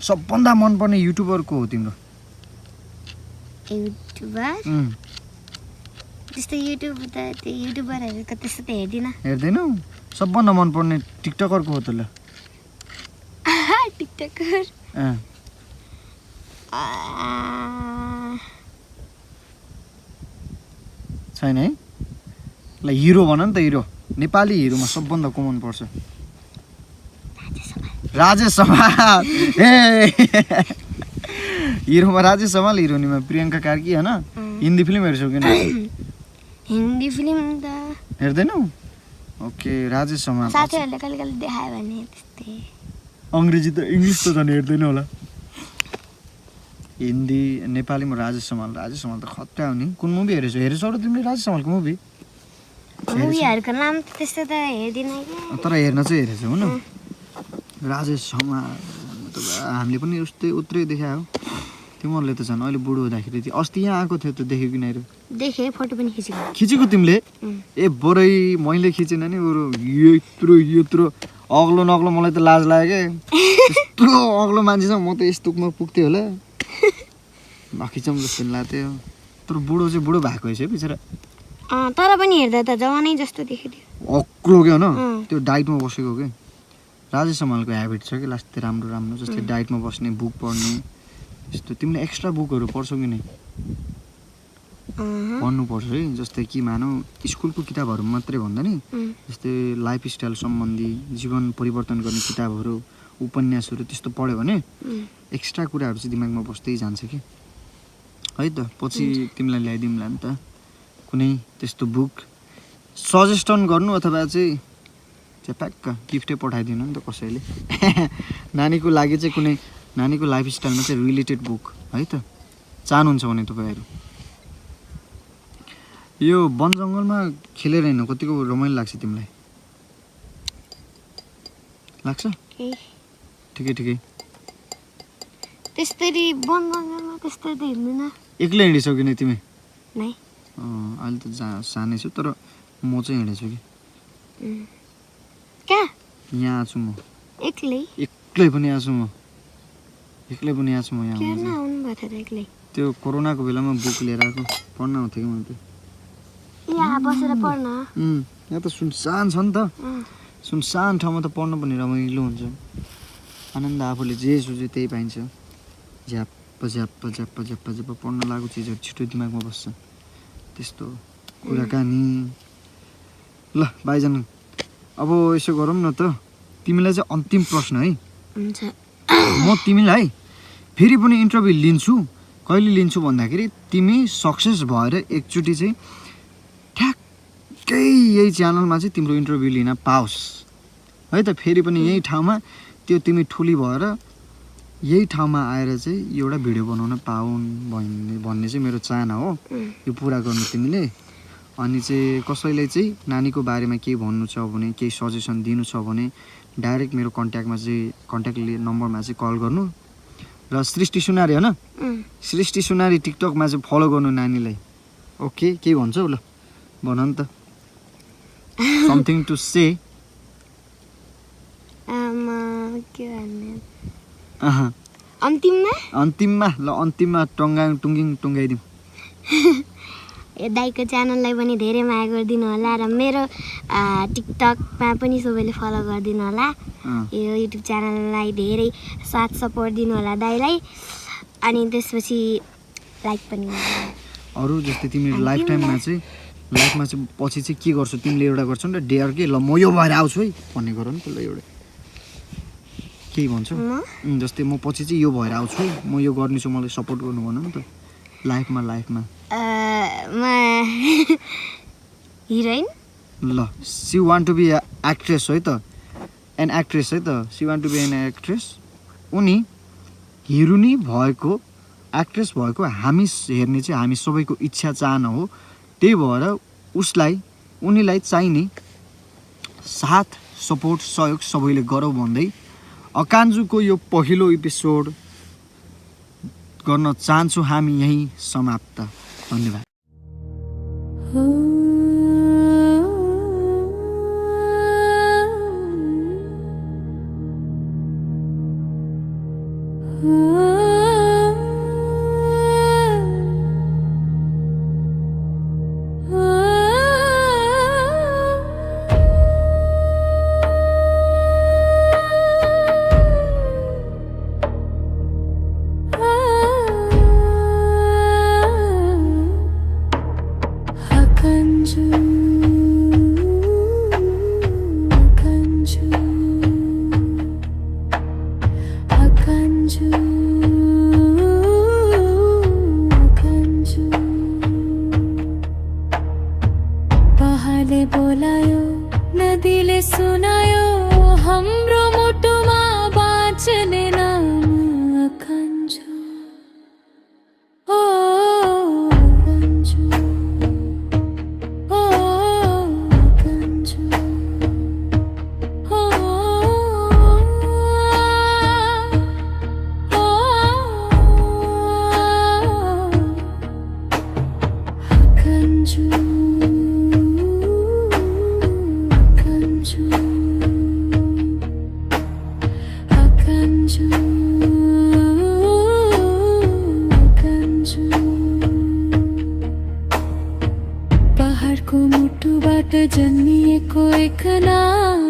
सबभन्दा मनपर्ने युट्युबर को हो तिम्रो युट्युबर त्यस्तो युट्युब त त्यो युट्युबरहरूको त्यस्तो त हेर्दिनँ हेर्दैनौ सबभन्दा मनपर्ने टिकटकर को हो त ल टिकटकर छैन है ल हिरो भन नि त हिरो नेपाली हिरोमा सबभन्दा को मन पर्छ राजेश समाल हिरोमा राजेश समाल हिरोनीमा प्रियङ्का कार्की होइन हिन्दी फिल्म हेर्छौ किन हिन्दी फिल्म त हेर्दैनौ ओके राजेश समाल साथीहरूले कहिले कहिले देखायो भने त्यस्तै अङ्ग्रेजी त इङ्ग्लिस त झन् हेर्दैन होला हिन्दी नेपालीमा राजेश समाल त खतरा हो नि कुन मुभी हेरेछौ र तिमीले राजेश समालको मुभी मुभीहरूको नाम त त्यस्तो त हेर्दिनँ कि तर हेर्न चाहिँ हेरेछौ होइन राजेश समाल हामीले पनि उत्रै देखायो तिमीहरूले त झन् अहिले बुढो हुँदाखेरि अस्ति यहाँ आएको थियो त देख्यो कि नै देखेँ फोटो पनि खिचेको तिमीले ए बोरै मैले खिचेन नि बरु यत्रो अग्लो नग्लो मलाई त लाज लाग्यो क्या यस्तो अग्लो मान्छेसँग म त यस्तोमा पुग्थेँ होला नखिचौँ जस्तो लाग्थ्यो तर बुढो चाहिँ बुढो भएको रहेछ है बिचरा तर पनि हेर्दा त जवानै जस्तो देखेको अग्लो क्या होइन त्यो डाइटमा बसेको के राजेश समालको ह्याबिट छ कि लास्ट राम्रो जस्तै डाइटमा बस्ने बुक पढ्ने यस्तो तिमीले एक्स्ट्रा बुकहरू पढ्छौ कि नै पढ्नुपर्छ है जस्तै कि मानौ स्कुलको किताबहरू मात्रै भन्दा नि जस्तै लाइफ स्टाइल सम्बन्धी जीवन परिवर्तन गर्ने किताबहरू उपन्यासहरू त्यस्तो पढ्यो भने एक्स्ट्रा कुराहरू चाहिँ दिमागमा बस्दै जान्छ कि है त पछि तिमीलाई ल्याइदिउँला नि त कुनै त्यस्तो बुक सजेस्टन गर्नु अथवा चाहिँ च्याप्याक्क गिफ्टै पठाइदिनु नि त कसैले नानीको लागि चाहिँ कुनै नानीको लाइफ स्टाइलमा चाहिँ रिलेटेड बुक है त चाहनुहुन्छ भने तपाईँहरू यो वन जङ्गलमा खेलेर हिँड्नु कतिको रमाइलो लाग्छ तिमीलाई लाग्छ ठिकै त्यस्तरी वन जङ्गलमा त्यस्तै त हिँड्दिनँ एक्लै हिँडिसौ कि नै तिमी नै अहिले त सानै छु तर म चाहिँ हिँडेछु कि कहाँ यहाँ छु म एक्लै पनि यहाँ छु म यहाँ किन आउनु भएको थियो त एक्लै त्यो कोरोनाको बेलामा बुक लिएर आएको पढ्न आउँथ्यो कि मैले त यहाँ बसेर पढ्न यहाँ त सुनसान छ नि त सुनसान ठाउँमा त पढ्नु पनि रमाइलो हुन्छ आनन्द आफूले जे सोच्यो त्यही पाइन्छ झ्याप्प पढ्न लागेको चिजहरू छिटो दिमागमा बस्छ त्यस्तो कुराकानी ल भाइजन अब यसो गरौँ न त तिमीलाई चाहिँ अन्तिम प्रश्न है म तिमीलाई फेरि पनि इन्टरभ्यू लिन्छु कहिले लिन्छु भन्दाखेरि तिमी सक्सेस भएर एकचोटि चाहिँ ठ्याक्कै यही च्यानलमा चाहिँ तिम्रो इन्टरभ्यू लिन पाओस् है त फेरि पनि यही ठाउँमा त्यो तिमी ठुली भएर यही ठाउँमा आएर चाहिँ एउटा भिडियो बनाउन पाउन् भन्ने चाहिँ मेरो चाहना हो यो पुरा गर्नु तिमीले अनि चाहिँ कसैले चाहिँ नानीको बारेमा केही भन्नु छ भने केही सजेसन दिनु छ भने डाइरेक्ट मेरो कन्ट्याक्ट नम्बरमा चाहिँ कल गर्नु र सृष्टि सुनारी होइन सृष्टि सुनारी टिकटकमा चाहिँ फलो गर्नु नानीलाई ओके के भन्छौ ल भन नि त समथिङ टु से अन्तिममा टुङ्गाइदिउँ दाइको च्यानललाई पनि धेरै माया गरिदिनु होला र मेरो टिकटकमा पनि सबैले फलो गरिदिनु होला यो युट्युब च्यानललाई धेरै साथ सपोर्ट दिनु होला दाइलाई अनि त्यसपछि लाइक पनि अरू जस्तै तिमीले लाइफमा चाहिँ पछि चाहिँ के गर्छौ तिमीले एउटा गर्छौ नि त डेयर के ल म यो भएर आउँछु है भन्ने गर नि त ल एउटा केही भन्छौ जस्तै म पछि चाहिँ यो भएर आउँछु है म यो गर्नेछु मलाई सपोर्ट गर्नु भन नि त लाइफमा हिरोइन ल she want to be actress है त एन एक्ट्रेस है त she want to be an actress उनी हिरोनी भएको एक्ट्रेस भएको हामी हेर्ने चाहिँ हामी सबैको इच्छा चाहना हो। त्यही भएर उनीलाई चाहिने साथ सपोर्ट सहयोग सबैले गरौँ भन्दै अकान्जुको यो पहिलो एपिसोड गर्न चाहन्छु हामी यही समाप्त। धन्यवाद। पहाडले बोलायो नदीले सुनायो हाम्रो मुटुमा बाँच्ने नाम अकान्जु। ओ अकान्जु, ओ अकान्जु, ओ अकान्जु। पहाडको मुटुबाट जन्मिएको एक नाम